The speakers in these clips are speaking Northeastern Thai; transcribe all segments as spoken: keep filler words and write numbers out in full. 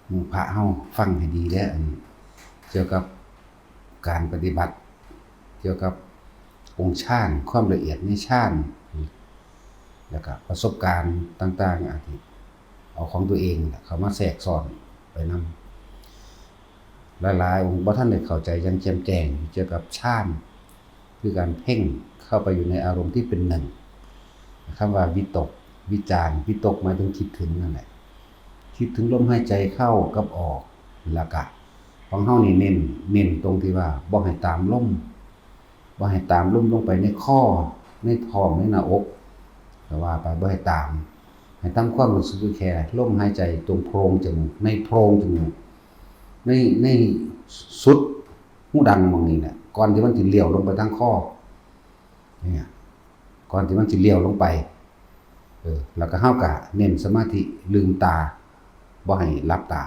หมู่พระเฮาฟังให้ดีเด้อ อันเกี่ยวกับการปฏิบัติ เกี่ยวกับองค์ฌาน ความละเอียดในฌาน แล้วก็ประสบการณ์ต่างๆ อาจสิเอาของตัวเองนี่ล่ะเข้ามาแทรกซ้อนไปนำ หลายๆ องค์บ่ทันได้เข้าใจอย่างแจ่มแจ้งเกี่ยวกับฌาน คือการเพ่งเข้าไปอยู่ในอารมณ์ที่เป็นหนึ่ง คำว่าวิตก วิจาร วิตกหมายถึงคิดถึงนั่นแหละ คิดถึงลมหายใจเข้ากับออก แล้วก็ของเฮานี่เน้น เน้นตรงที่ว่าบ่ให้ตามลม บ่ให้ตามลมลงไปในคอ ในท้อง ในหน้าอก แต่ว่าไปบ่ให้ตาม ให้ทำความรู้สึกอยู่แค่ลมหายใจตรงโพรงจมูก ในโพรงจมูก ใน ในสุดหูดังหม่องนี้แหละ ก่อนที่มันสิเลี้ยวลงไปทางคอ เนี่ย ก่อนที่มันสิเลี้ยวลงไป เออ แล้วก็เฮาก็เน้นสมาธิลืมตา บ่ให้หลับตา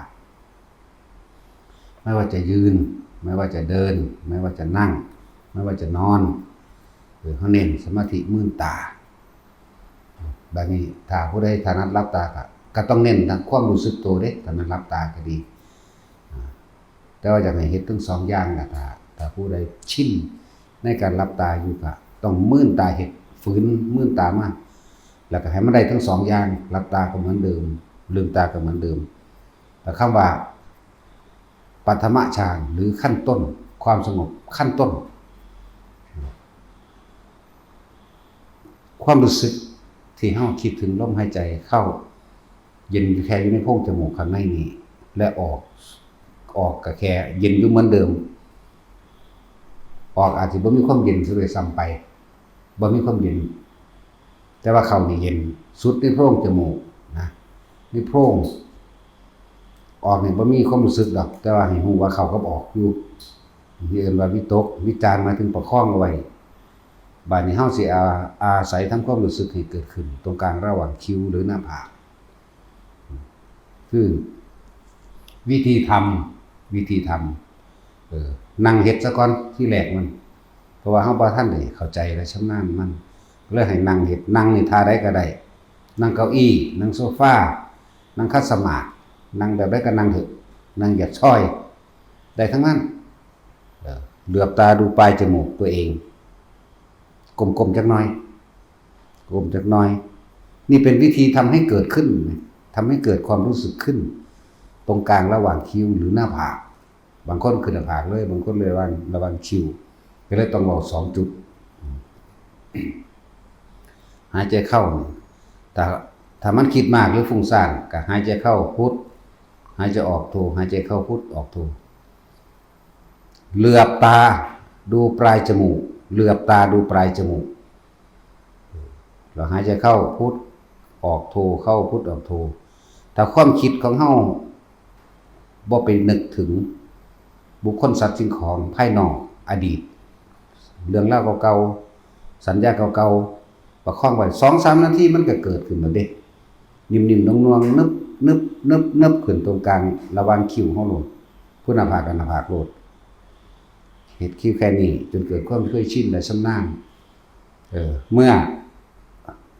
ไม่ว่าจะยืน ไม่ว่าจะเดิน ไม่ว่าจะนั่ง ไม่ว่าจะนอน เออ เฮาเน้นสมาธิมืนตา บัดนี้ถ้าผู้ใดถนัดหลับตาก็ ก็ต้องเน้นทางความรู้สึกตัวเด้ ถ้ามันหลับตาก็ดี อ่า แต่ว่าอยากให้เฮ็ดทั้งสองอย่างล่ะ ถ้า ถ้าผู้ใดชินในการหลับตาอยู่ก็ต้องมืนตา เฮ็ด ฝืนมืนตามา แล้วก็ให้มันได้ทั้งสองอย่าง หลับตาก็เหมือนเดิม ลืมตาก็เหมือนเดิม แต่คำว่า ปัทมฌาน หรือขั้นต้น ความสงบขั้นต้น ความรู้สึกที่เฮาคิดถึงลมหายใจเข้า เย็นอยู่แค่อยู่ในโพรงจมูกข้างในนี่ และออก ออกก็แค่เย็นอยู่เหมือนเดิม ออกอาจสิบ่มีความเย็นซะด้วยซ้ำไป บ่มีความเย็น แต่ว่าเข้านี่เย็นสุดในโพรงจมูกนะ ในโพรง ออกนี่บ่มีความรู้สึกดอก แต่ว่าให้รู้ว่าเข้ากับออกอยู่ ที่เอิ้นว่าวิตก วิจารหมายถึงประคองเอาไว้ บาดนี้เฮาสิอา อาศัยทำความรู้สึกให้เกิดขึ้นตรงกลางระหว่างคิ้วหรือหน้าผาก คือวิธีทำ วิธีทำ เออ นั่งเฮ็ดซะก่อนทีแรกมัน เพราะว่าเฮาบ่ทันได้เข้าใจและชำนาญมัน เลยให้นั่งเฮ็ด นั่งนี่ท่าใดก็ได้ นั่งเก้าอี้ นั่งโซฟา นั่งขัดสมาธิ นั่งแบบใดก็นั่งเถอะ นั่งเหยียดซอย ได้ทั้งนั้น เออ เหลือบตาดูปลายจมูกตัวเอง ก้มๆ จักหน่อย ก้มจักหน่อย นี่เป็นวิธีทำให้เกิดขึ้น ทำให้เกิดความรู้สึกขึ้น ตรงกลางระหว่างคิ้วหรือหน้าผาก บางคนขึ้นหน้าผากเลย บางคนเลยระหว่าง ระหว่างคิ้ว ก็เลยต้องเว้าสองจุด หายใจเข้านี่ ถ้า ถ้ามันคิดมากหรือฟุ้งซ่าน ก็หายใจเข้าพุท หายใจออกโท หายใจเข้าพุท ออกโท เหลือบตาดูปลายจมูก เหลือบตาดูปลายจมูก เราหายใจเข้าพุท ออกโท เข้าพุท ออกโท ถ้าความคิดของเฮาบ่ไปนึกถึงบุคคลสัตว์สิ่งของภายนอก อดีต เรื่องราวเก่าๆ สัญญาเก่าๆ ประคองไว้ สองสามนาทีมันก็เกิดขึ้นแล้วเด้ นิ่มๆ นวลๆ นึบๆ นึบๆ ขึ้นตรงกลางระหว่างคิ้วเฮาโลด พุท หน้าผากกับหน้าผากโลด เฮ็ดคิ้วแค่นี้จนเกิดความเคยชินและชำนาญ เออ เมื่อ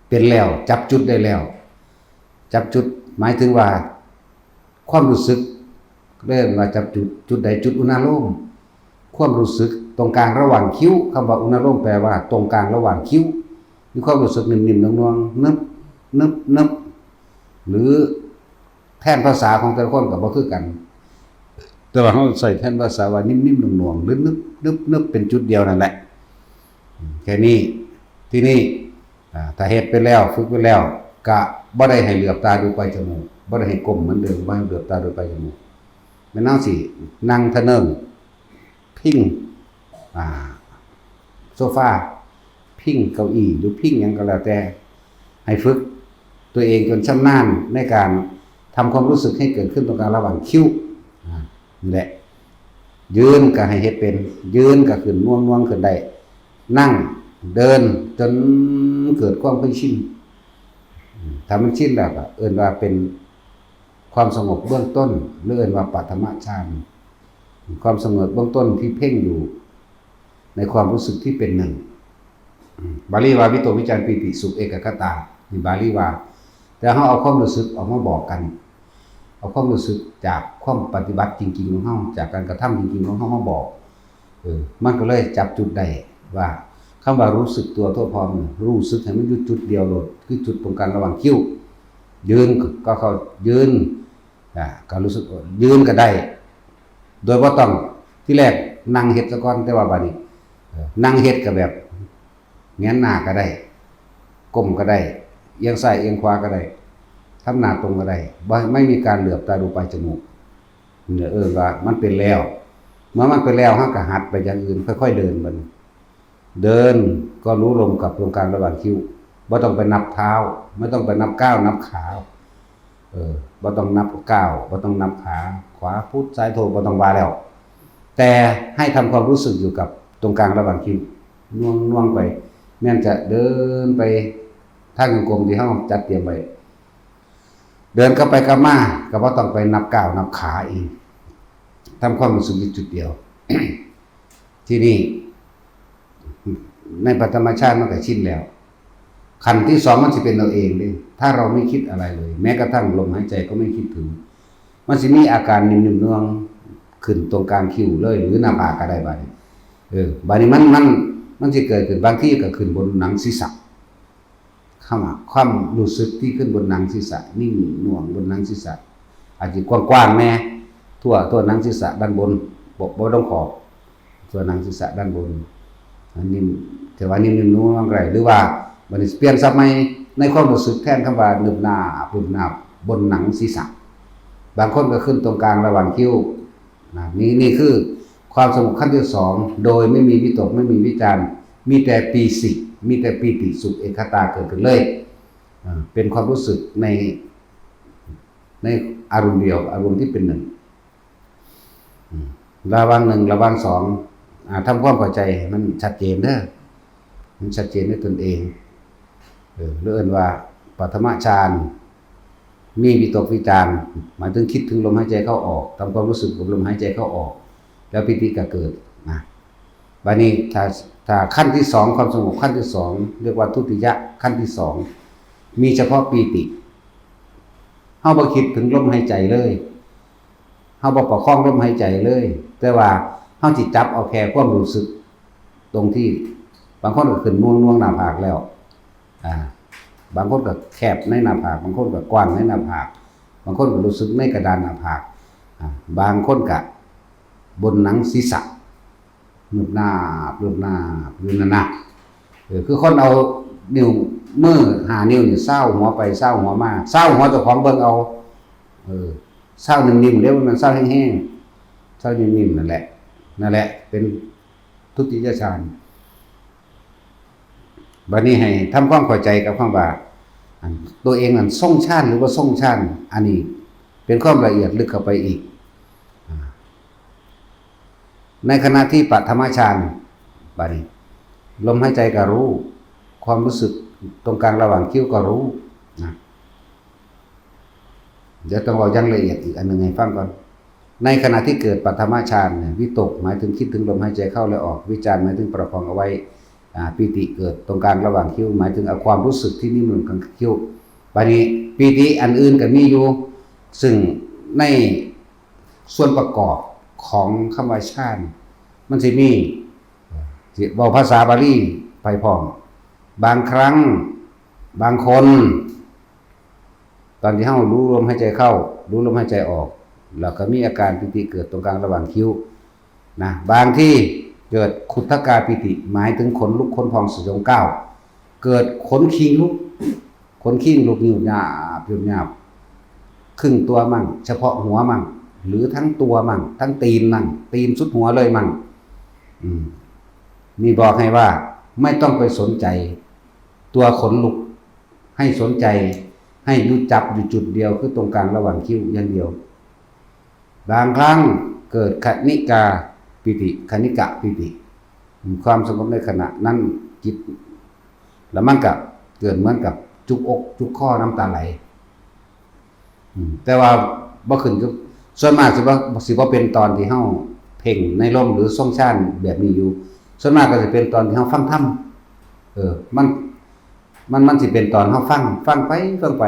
เป็นแล้ว จับจุดได้แล้ว จับจุดหมายถึงว่า ความรู้สึก เรียกว่าจับจุด จุดใด จุดอุณาโลม ความรู้สึกตรงกลางระหว่างคิ้ว คำว่าอุณาโลมแปลว่าตรงกลางระหว่างคิ้ว มีความรู้สึกนิ่มๆ นวลๆ นึบๆ นึบๆ หรือแทนภาษาของแต่ละคนก็บ่คือกัน แต่ว่าเฮาใช้แทนภาษาว่านิ่มๆ นวลๆ หรือนึบๆ นึบๆ เป็นจุดเดียวนั่นแหละ แค่นี้ ทีนี้ อ่า ถ้าเฮ็ดไปแล้ว ฝึกไปแล้ว ก็บ่ได้ให้เหลือบตาดูปลายจมูก บ่ได้ให้ก้มเหมือนเดิม บ่ให้เหลือบตาดูปลายจมูก แม่นเฮาสินั่งทะเนิง พิง อ่า โซฟา พิงเก้าอี้ หรือพิงหยังก็แล้วแต่ ให้ฝึกตัวเองจนชำนาญในการทำความรู้สึกให้เกิดขึ้นตรงกลางระหว่างคิ้ว อ่า นี่แหละ ยืนก็ให้เฮ็ดเป็น ยืนก็ขึ้นนวลๆ ขึ้นได้ นั่ง เดิน จนเกิดความเคยชิน อืม ถ้ามันชินแล้วก็เอิ้นว่าเป็นความสงบเบื้องต้น หรือเอิ้นว่าปัทมฌาน ความสงบเบื้องต้นที่เพ่งอยู่ในความรู้สึกที่เป็นหนึ่ง อืม บาลีว่าวิตกวิจารปีติสุขเอกัคคตา นี่บาลีว่า แต่เฮาเอาความรู้สึกออกมาบอกกัน เอาความรู้สึกจากความปฏิบัติจริงๆของเฮา จากการกระทำจริงๆของเฮามาบอก เออ มันก็เลยจับจุดได้ว่าคำว่ารู้สึกตัวทั่วพร้อมเนี่ย รู้สึกให้มันอยู่จุดเดียวโลด คือจุดตรงกลางระหว่างคิ้ว ยืนก็เข้า ยืน อ่า ก็รู้สึกว่ายืนก็ได้ โดยบ่ต้อง ที่แรกนั่งเฮ็ดซะก่อน แต่ว่าบัดนี้ เออ นั่งเฮ็ดก็แบบแหงนหน้าก็ได้ ก้มก็ได้ เอียงซ้ายเอียงขวาก็ได้ ทำหน้าตรงก็ได้ บ่ ไม่มีการเหลือบตาดูปลายจมูก เนี่ย เออ ว่ามันเป็นแล้ว เมื่อมันเป็นแล้ว เฮาก็หัดไปอย่างอื่น ค่อยๆเดินบัดนี้ เดินก็รู้ลมกับตรงกลางระหว่างคิ้ว บ่ต้องไปนับเท้า ไม่ต้องไปนับก้าวนับขา เออ บ่ต้องนับก้าว บ่ต้องนับขา ขวาพุทซ้ายโท บ่ต้องว่าแล้ว แต่ให้ทำความรู้สึกอยู่กับตรงกลางระหว่างคิ้ว น่วงๆไป แม่นจะเดินไปทางจงกรมที่เฮาจัดเตรียมไว้ เดินกลับไปกลับมา ก็บ่ต้องไปนับก้าวนับขาอีก ทำความรู้สึกอยู่จุดเดียว ทีนี้ ในปฐมฌานมันก็ชินแล้ว ขั้นที่สองมันสิเป็นเอาเองเด้ ถ้าเราไม่คิดอะไรเลย แม้กระทั่งลมหายใจก็ไม่คิดถึง มันสิมีอาการนิ่มๆนวลๆขึ้นตรงกลางคิ้วเลย หรือหน้าผากก็ได้บัดนี้ เออ บัดนี้มัน มัน มันสิเกิดขึ้น บางทีก็ขึ้นบนหนังศีรษะ คำว่าความรู้สึกที่ขึ้นบนหนังศีรษะ นิ่มหน่วงบนหนังศีรษะ อาจจะกว้างๆแน่ ทั่ว ทั่วหนังศีรษะด้านบน บ่ บ่ต้องขอบ ทั่วหนังศีรษะด้านบน อันนี้ถือว่านิ่มๆนวลๆก็ได้ หรือว่าบัดนี้เปลี่ยนศัพท์ใหม่ ในความรู้สึกแทนคำว่าหนึบหนาบ หนึบหนาบ บนหนังศีรษะ บางคนก็ขึ้นตรงกลางระหว่างคิ้ว นะ นี่ นี่คือความสงบขั้นที่สอง โดยไม่มีวิตก ไม่มีวิจารณ์ มีแต่ปีติ มีแต่ปีติสุขเอกคตาเกิดขึ้นเลย อ่า เป็นความรู้สึกใน ในอารมณ์เดียว อารมณ์ที่เป็นหนึ่ง อืม ระหว่างหนึ่ง ระหว่างสอง อ่า ทำความเข้าใจให้มันชัดเจนเด้อ มันชัดเจนด้วยตนเอง เออ หรือเอิ้นว่าปฐมฌาน มีวิตกวิจารณ์ หมายถึงคิดถึงลมหายใจเข้าออก ทำความรู้สึกกับลมหายใจเข้าออก แล้วปีติก็เกิดนะ บัดนี้ถ้า ถ้าขั้นที่สอง ความสงบขั้นที่สอง เรียกว่าทุติยะขั้นที่สอง มีเฉพาะปีติ เฮาบ่คิดถึงลมหายใจเลย เฮาบ่ประคองลมหายใจเลย แต่ว่าเฮาสิจับเอาแค่ความรู้สึก ตรงที่ บางคนก็ขึ้นน่วงๆหน้าผากแล้ว อ่า บางคนก็แคบในหน้าผาก บางคนก็กว้างในหน้าผาก บางคนก็รู้สึกในกระดานหน้าผาก อ่า บางคนก็บนหนังศีรษะ หนึบหนาบ หนึบหนาบ อยู่นั่นนะ เออ คือคนเอานิ้วมือห้านิ้วนี่ซาวหัวไปซาวหัวมา ซาวหัวเจ้าของเบิ่งเอา เออ ซาวนิ่มๆเด้ บ่แม่นซาวแฮงๆ ซาวนิ่มๆนั่นแหละ นั่นแหละ เป็นทุติยฌาน บัดนี้ให้ทำความเข้าใจกับคำว่า อัน ตัวเองนั้นทรงฌานหรือบ่ทรงฌาน อันนี้เป็นความละเอียดลึกเข้าไปอีก อ่า ในขณะที่ปฐมฌาน บัดนี้ ลมหายใจก็รู้ ความรู้สึกตรงกลางระหว่างคิ้วก็รู้ นะ เดี๋ยวต้องเว้าอย่างละเอียดอีกอันหนึ่งให้ฟังก่อน ในขณะที่เกิดปฐมฌานเนี่ย วิตกหมายถึงคิดถึงลมหายใจเข้าและออก วิจารหมายถึงประคองเอาไว้ อ่า ปีติเกิดตรงกลางระหว่างคิ้ว หมายถึงเอาความรู้สึกที่นิ่มนวลกลางคิ้ว บัดนี้ปีติอันอื่นก็มีอยู่ ซึ่งในส่วนประกอบของคำว่าฌาน มันสิมี สิเว้าภาษาบาลีไปพร้อม บางครั้ง บางคน ตอนที่เฮารู้ลมหายใจเข้า รู้ลมหายใจออก แล้วก็มีอาการปีติเกิดตรงกลางระหว่างคิ้ว นะ บางที่เกิดขุททกาปีติ หมายถึงขนลุกขนพองสยองก้าว เกิดขนคิงลุก ขนคิงลุกยุบยาบยุบยาบ ครึ่งตัวมั่ง เฉพาะหัวมั่ง หรือทั้งตัวมั่ง ทั้งตีนมั่ง ตีนสุดหัวเลยมั่ง อืม นี่บอกให้ว่าไม่ต้องไปสนใจตัวขนลุก ให้สนใจ ให้อยู่จับอยู่จุดเดียว คือตรงกลางระหว่างคิ้วอย่างเดียว บางครั้งเกิดคณิกาปีติ คณิกะปีติ ความสงบในขณะนั้นจิต แล้วมันก็เกิดเหมือนกับจุกอกจุกคอน้ำตาไหล อืม แต่ว่าบ่ขึ้นกับ ส่วนมากสิบ่ สิบ่เป็นตอนที่เฮาเพ่งในลมหรือทรงฌานแบบนี้อยู่ ส่วนมากก็สิเป็นตอนที่เฮาฟังธรรม เออ มัน มัน มันสิเป็นตอนเฮาฟัง ฟังไป ฟังไป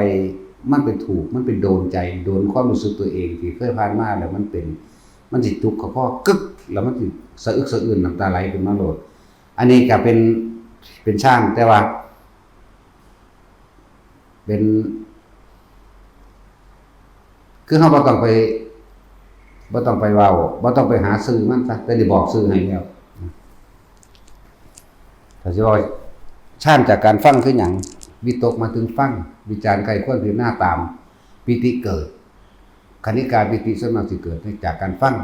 มันเป็นถูก มันเป็นโดนใจ โดนความรู้สึกตัวเองที่เคยผ่านมาแล้วมันเป็น มันสิจุกกระเพาะกึก แล้วมันสิสะอึกสะอื้น น้ำตาไหลขึ้นมาโลด อันนี้ก็เป็น เป็นฌาน แต่ว่า เป็น คือเราบ่ต้องไป บ่ต้องไปเว้า บ่ต้องไปหาชื่อมันซะ แต่ได้บอกชื่อให้แล้ว ถ้าสิว่าฌานจากการฟังคือหยัง วิตกหมายถึงฟัง วิจารณ์ใคร่ครวญพิจารณาตาม ปีติเกิด คณิกาปีติส่วนมากสิเกิดจากการฟัง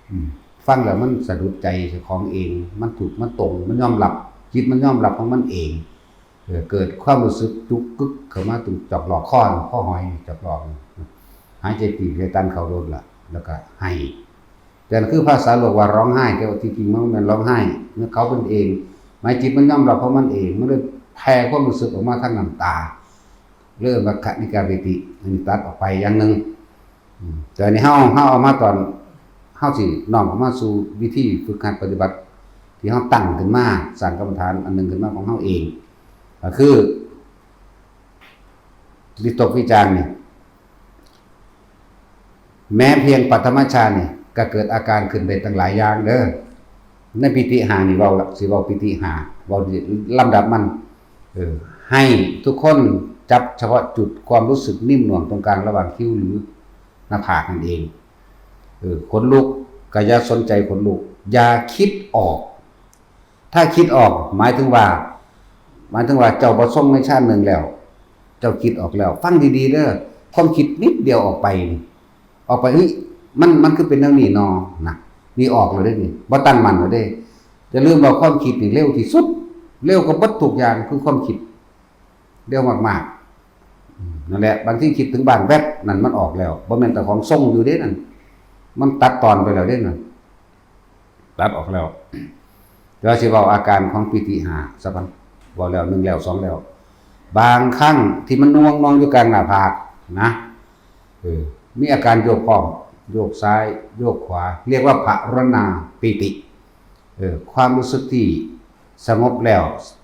อืม ฟังแล้วมันสะดุดใจเจ้าของเอง มันถูก มันตรง มันยอมรับ จิตมันยอมรับของมันเอง เออ เกิดความรู้สึกจุกกึกเข้ามาตรงจอกหลอกคอ ข้อหอยจอกหลอก หายใจปีบใจตันเข้าโลดละ แล้วก็ไห้ แต่คือภาษาโลกว่าร้องไห้ แต่ว่าที่จริงมันบ่แม่นร้องไห้ มันเขาเป็นเอง หมายจิตมันยอมรับของมันเอง มันเลยแผ่ความรู้สึกออกมาทางน้ำตา เรียกว่าคณิกาปีติ อันนี้ตัดออกไปอย่างหนึ่ง อืม แต่อันนี้เฮา เฮาเอามาตอน เฮาสิน้อมเอามาสู่วิธีฝึกหัดปฏิบัติ ที่เฮาตั้งขึ้นมา สร้างกรรมฐานอันหนึ่งขึ้นมาของเฮาเอง ก็คือ วิตกวิจารณ์นี่ แม้เพียงปฐมฌานนี่ ก็เกิดอาการขึ้นได้ตั้งหลายอย่างเด้อ ในปีติห้านี่เว้าละ สิเว้าปีติห้า เว้าลำดับมัน เออ ให้ทุกคนจับเฉพาะจุดความรู้สึกนิ่มหน่วงตรงกลางระหว่างคิ้วหรือหน้าผากนั่นเอง เออ ขนลุก ก็อย่าสนใจขนลุก อย่าคิดออก ถ้าคิดออก หมายถึงว่า หมายถึงว่าเจ้าบ่ทรงในฌานหนึ่งแล้ว เจ้าคิดออกแล้ว ฟังดีๆเด้อ ความคิดนิดเดียวออกไปนี่ ออกไป เฮ้ย มัน มันคือเป็นแนวนี้นอ นะ นี่ออกแล้วเด้นี่ บ่ตั้งมั่นแล้วเด้ อย่าลืมว่าความคิดนี่เร็วที่สุด เร็วกว่าเบิดทุกอย่าง คือความคิด เร็วมากๆ อืม นั่นแหละ บางทีคิดถึงบ้านแวบ นั่นมันออกแล้ว บ่แม่นเจ้าของทรงอยู่เด้นั่น มันตัดตอนไปแล้วเด้นั่น ตัดออกแล้ว แต่ว่าสิเว้าอาการของปีติห้าซะก่อน เว้าแล้วหนึ่งแล้วสองแล้ว บางครั้งที่มันหน่วงๆอยู่กลางหน้าผากนะ เออ มีอาการโยกพร้อม โยกซ้าย โยกขวา เรียกว่าภาวนาปีติ เออ ความรู้สึกที่สงบแล้ว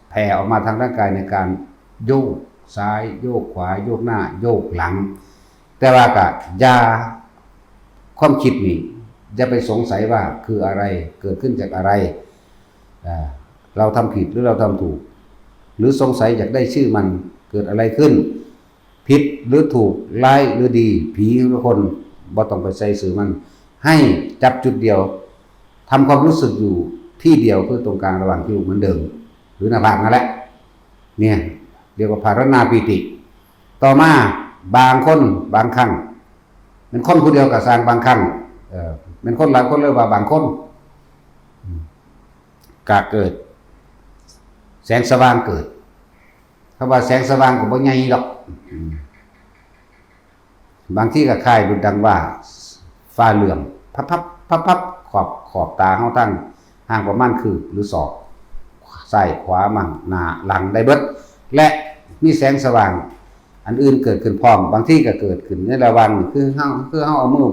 แผ่ออกมาทางร่างกายในการโยกซ้าย โยกขวา โยกหน้า โยกหลัง แต่ว่าก็อย่า ความคิดนี่ อย่าไปสงสัยว่าคืออะไร เกิดขึ้นจากอะไร อ่า เราทำผิดหรือเราทำถูก หรือสงสัยอยากได้ชื่อมัน เกิดอะไรขึ้น ผิดหรือถูก ร้ายหรือดี ผีหรือคน บ่ต้องไปใส่ซื่อมัน ให้จับจุดเดียว ทำความรู้สึกอยู่ที่เดียว คือตรงกลางระหว่างคิ้วเหมือนเดิม หรือหน้าผากนั่นแหละ เนี่ย เรียกว่าภาวนาปีติ ต่อมา บางคน บางครั้ง เป็นคนผู้เดียวก็ซ่าง บางครั้ง เอ่อ เป็นคนหลายคนเลยว่าบางคน อืม ก็เกิด แสงสว่างเกิด คำว่าแสงสว่างก็บ่ใหญ่ดอก อืม บางทีก็คล้ายดุจดังว่าฟ้าเหลื่อม พับๆ พับๆ ขอบ ขอบตาเฮาทั้งห่างประมาณคืบหรือศอก ซ้ายขวามั่ง หน้าหลังได้เบิด และมีแสงสว่างอันอื่นเกิดขึ้นพร้อม บางทีก็เกิดขึ้นในระหว่างนี้ คือเฮา คือเฮาเอามือ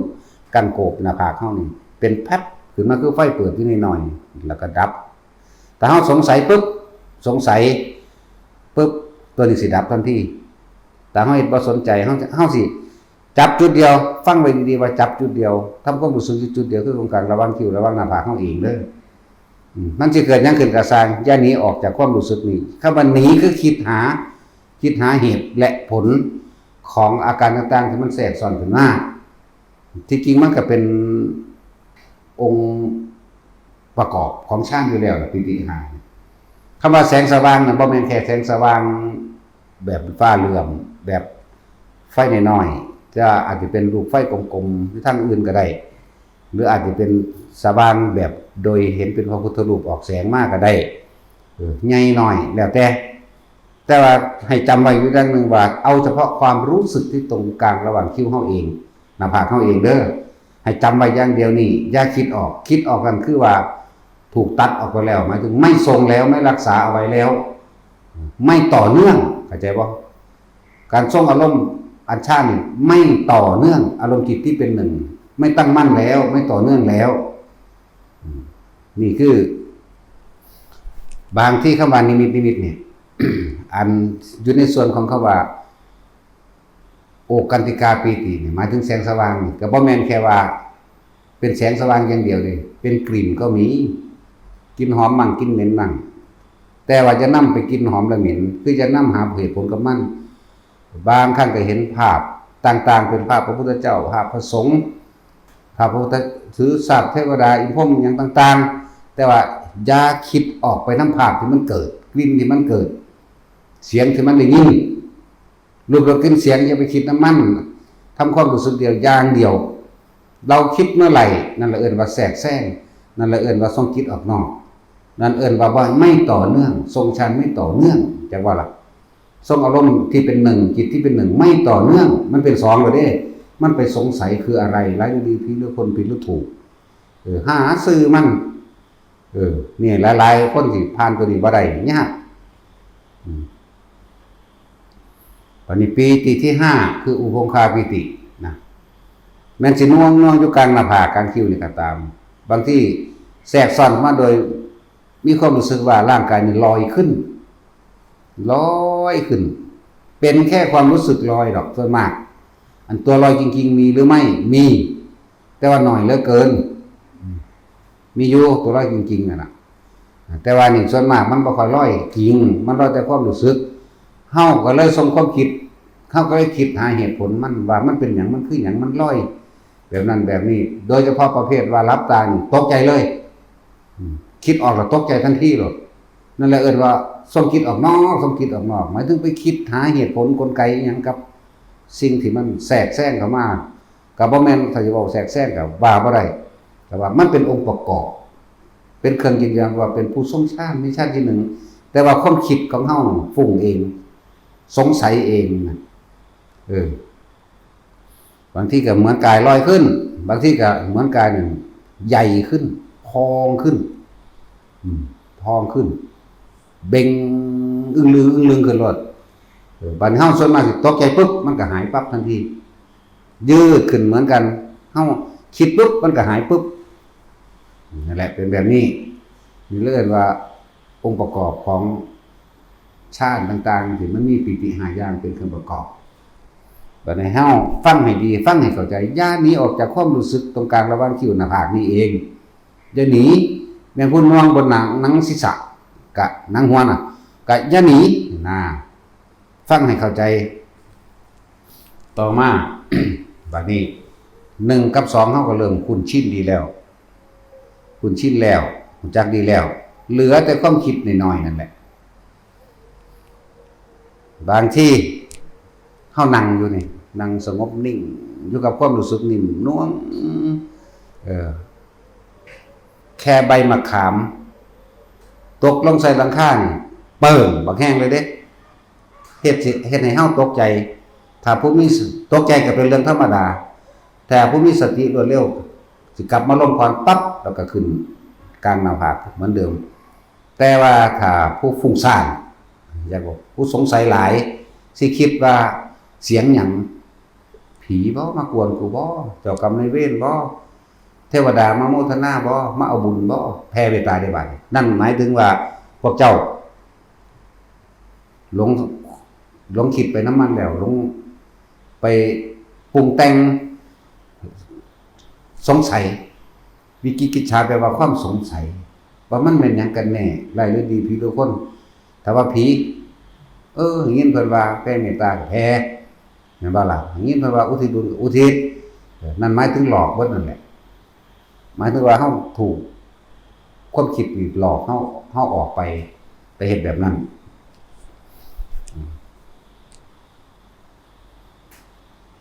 กันโกบหน้าผากเฮานี่ เป็นแป๊บขึ้นมาคือไฟเปิดอยู่น้อยๆ แล้วก็ดับ แต่เฮาสงสัยปุ๊บ สงสัยปุ๊บ ตัวนี้สิดับทันที แต่เฮาเฮ็ดบ่สนใจ เฮา เฮาสิจับจุดเดียว ฟังไว้ดีๆ ว่าจับจุดเดียว ทำความรู้สึกอยู่จุดเดียว คือตรงกลางระหว่างคิ้ว ระหว่างหน้าผากเฮาเองเด้อ อืม มันสิเกิดหยังขึ้นก็ซ่าง อย่าหนีออกจากความรู้สึกนี้ คำว่าหนีคือคิดหา คิดหาเหตุและผลของอาการต่างๆ ที่มันแทรกซ้อนขึ้นมา ที่จริงมันก็เป็นองค์ประกอบของฌานอยู่แล้วล่ะ ปีติห้า คำว่าแสงสว่างน่ะ บ่แม่นแค่แสงสว่างแบบฟ้าเหลื่อม แบบไฟน้อยๆ จะอาจจะเป็นลูกไฟกลมๆ หรือทางอื่นก็ได้ หรืออาจจะเป็นสว่างแบบโดยเห็นเป็นพระพุทธรูปออกแสงมาก็ได้ เออ ใหญ่น้อยแล้วแต่ แต่ว่าให้จำไว้อยู่อย่างหนึ่งว่า เอาเฉพาะความรู้สึกที่ตรงกลางระหว่างคิ้วเฮาเอง หน้าผากเฮาเองเด้อ ให้จำไว้อย่างเดียวนี่ อย่าคิดออก คิดออกนั่นคือว่าถูกตัดออกไปแล้ว หมายถึงไม่ทรงแล้ว ไม่รักษาเอาไว้แล้ว ไม่ต่อเนื่อง เข้าใจบ่ การทรงอารมณ์อันฌานนี่ไม่ต่อเนื่อง อารมณ์จิตที่เป็นหนึ่ง ไม่ตั้งมั่นแล้ว ไม่ต่อเนื่องแล้ว อืม นี่คือ บางทีคำว่านิมิต นิมิตเนี่ย อันอยู่ในส่วนของคำว่า โอกันติกาปีตินี่หมายถึงแสงสว่างนี่ก็บ่แม่นแค่ว่าเป็นแสงสว่างอย่างเดียวเลย เป็นกลิ่นก็มี กลิ่นหอมมั่งกลิ่นเหม็นมั่ง แต่ว่าจะนำไปกลิ่นหอมและเหม็น คือจะนำหาเหตุผลกับมัน บางครั้งก็เห็นภาพต่างๆ เป็นภาพพระพุทธเจ้า ภาพพระสงฆ์ ภาพพระพุทธถือสาบเทวดาอินพรหมอย่างต่างๆ แต่ว่าอย่าคิดออกไปนำภาพที่มันเกิด กลิ่นที่มันเกิด เสียงที่มันได้ยิน รูปรสกลิ่นเสียงอย่าไปคิดนำมัน ทำความรู้สึกเดียวอย่างเดียว เราคิดเมื่อไหร่ นั่นละเอิ้นว่าแทรกแซง นั่นละเอิ้นว่าส่งจิตออกนอก นั่นเอิ้นว่าบ่ ไม่ต่อเนื่อง ทรงฌานไม่ต่อเนื่อง จักว่าล่ะ ทรงอารมณ์ที่เป็นหนึ่ง จิตที่เป็นหนึ่งไม่ต่อเนื่อง มันเป็นสองแล้วเด้ มันไปสงสัยคืออะไร ร้ายหรือดี ผีหรือคน ผิดหรือถูก เออ หาซื่อมัน เออ นี่หลายๆ คนที่ผ่านตัวนี้บ่ได้ยาก อืม บัดนี้ปีติที่ห้าคืออุคงคาปีตินะ แม้นสิหน่วงๆ อยู่กลางหน้าผากกลางคิ้วนี่ก็ตาม บางทีแทรกซ้อนมาโดยมีความรู้สึกว่าร่างกายนี่ลอยขึ้น ลอยขึ้น เป็นแค่ความรู้สึกลอยดอกส่วนมาก อันตัวลอยจริงๆ มีหรือไม่ มี แต่ว่าน้อยเหลือเกิน มีอยู่ตัวลอยจริงๆ นั่นน่ะ แต่ว่านี่ส่วนมากมันบ่ค่อยลอยจริง มันลอยแต่ความรู้สึก เฮาก็เลยส่งความคิด เฮาก็เลยคิดหาเหตุผลมันว่ามันเป็นหยัง มันคือหยัง มันลอย แบบนั้นแบบนี้ โดยเฉพาะประเภทว่าหลับตานี่ตกใจเลย อืม คิดออกแล้วตกใจทันทีเลย นั่นแหละเอิ้นว่าส่งจิตออกนอก ส่งจิตออกนอก หมายถึงไปคิดหาเหตุผลกลไกอิหยังกับสิ่งที่มันแทรกแซงเข้ามา ก็บ่แม่น ถ้าสิเว้าแทรกแซงก็ว่าบ่ได้ แต่ว่ามันเป็นองค์ประกอบ เป็นเครื่องยืนยันว่าเป็นผู้ทรงฌาน มีฌานที่หนึ่ง แต่ว่าความคิดของเฮาฟุ้งเอง สงสัยเองนะ เออ บางทีก็เหมือนกายลอยขึ้น บางทีก็เหมือนกายนี่ใหญ่ขึ้น พองขึ้น อืม พองขึ้น เบ่งอึ้งลึง อึ้งลึงขึ้นโลด เออ บัดนี้เฮาส่วนมากสิตกใจปุ๊บ มันก็หายปั๊บทันที ยืดขึ้นเหมือนกัน เฮาคิดปุ๊บ มันก็หายปุ๊บ นั่นแหละ เป็นแบบนี้ นี่เรียกว่าองค์ประกอบของฌานต่างๆ ที่มันมีปีติห้าอย่างเป็นเครื่องประกอบ บัดนี้เฮาฟังให้ดี ฟังให้เข้าใจ อย่าหนีออกจากความรู้สึกตรงกลางระหว่างคิ้วหน้าผากนี่เอง อย่าหนี แม่นผู้หน่วงบนหนัง หนังศีรษะ กะหนังหัวน่ะ กะอย่าหนีนะ ฟังให้เข้าใจ ต่อมา บัดนี้ หนึ่งกับสอง เฮาก็เริ่มคุ้นชินดีแล้ว คุ้นชินแล้ว รู้จักดีแล้ว เหลือแต่ความคิดน้อยๆ นั่นแหละ บางที เฮานั่งอยู่นี่ นั่งสงบนิ่ง อยู่กับความรู้สึกนิ่มนวล เออ แค่ใบมะขาม ตกลงใส่หลังคานี่ เปิ้ง บักแฮงเลยเด้ เฮ็ดสิ เฮ็ดให้เฮาตกใจ ถ้าผู้มีส- ตกใจก็เป็นเรื่องธรรมดา แต่ผู้มีสติรวดเร็ว สิกลับมาลงก่อนปั๊บ แล้วก็ขึ้นกลางหน้าผากเหมือนเดิม แต่ว่าถ้าผู้ฟุ้งซ่าน อยากบอกผู้สงสัยหลาย สิคิดว่าเสียงหยัง ผีบ่มากวนกูบ่ เจ้ากรรมนายเวรบ่ เทวดามาโมทนาบ่ มาเอาบุญบ่ แผ่เมตตาได้บัดนี้ นั่นหมายถึงว่าพวกเจ้า หลง หลงคิดไปนำมันแล้ว หลงไปปรุงแต่ง สงสัย วิจิกิจฉาแปลว่าความสงสัย ว่ามันเป็นหยังกันแน่ ร้ายหรือดี ผีหรือคน ถ้าว่าผี เออ ยินเพิ่นว่าแผ่เมตตาก็แผ่ แม่นบ่ล่ะ ยินเพิ่นว่าอุทิศบุญก็อุทิศ เออ นั่นหมายถึงหลอกเบิดนั่นแหละ หมายถึงว่าเฮาถูกความคิดนี่หลอกเฮา เฮาออกไป ไปเฮ็ดแบบนั้น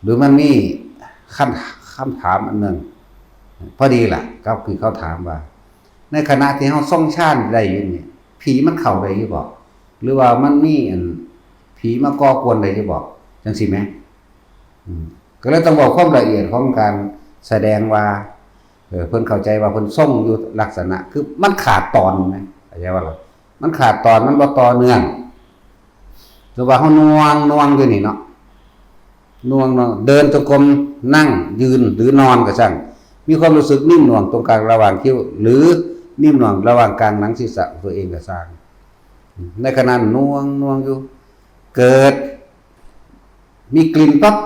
หรือมันมีคำ- คำถามอันหนึ่ง พอดีล่ะ ก็คือเขาถามว่า ในขณะที่เฮาทรงฌานได้อยู่นี่ ผีมันเข้าได้อยู่บ่ หรือว่ามันมีอัน ผีมาก่อกวนได้อยู่บ่ จังซี่แหม อืม ก็เลยต้องบอกความละเอียดของการแสดงว่า เออ เพิ่นเข้าใจว่าเพิ่นทรงอยู่ลักษณะ คือมันขาดตอนนะ เข้าใจว่าล่ะ มันขาดตอน มันบ่ต่อเนื่อง หรือว่าเฮาหน่วง หน่วงอยู่นี่เนาะ หน่วง หน่วง เดินจงกรม นั่ง ยืน หรือนอนก็ช่าง มีความรู้สึกนิ่มหน่วงตรงกลางระหว่างคิ้ว หรือนิ่มหน่วงระหว่างกลางหนังศีรษะของตัวเองก็ช่าง ในขณะหน่วง หน่วงอยู่ เกิด มีกลิ่นปั๊บ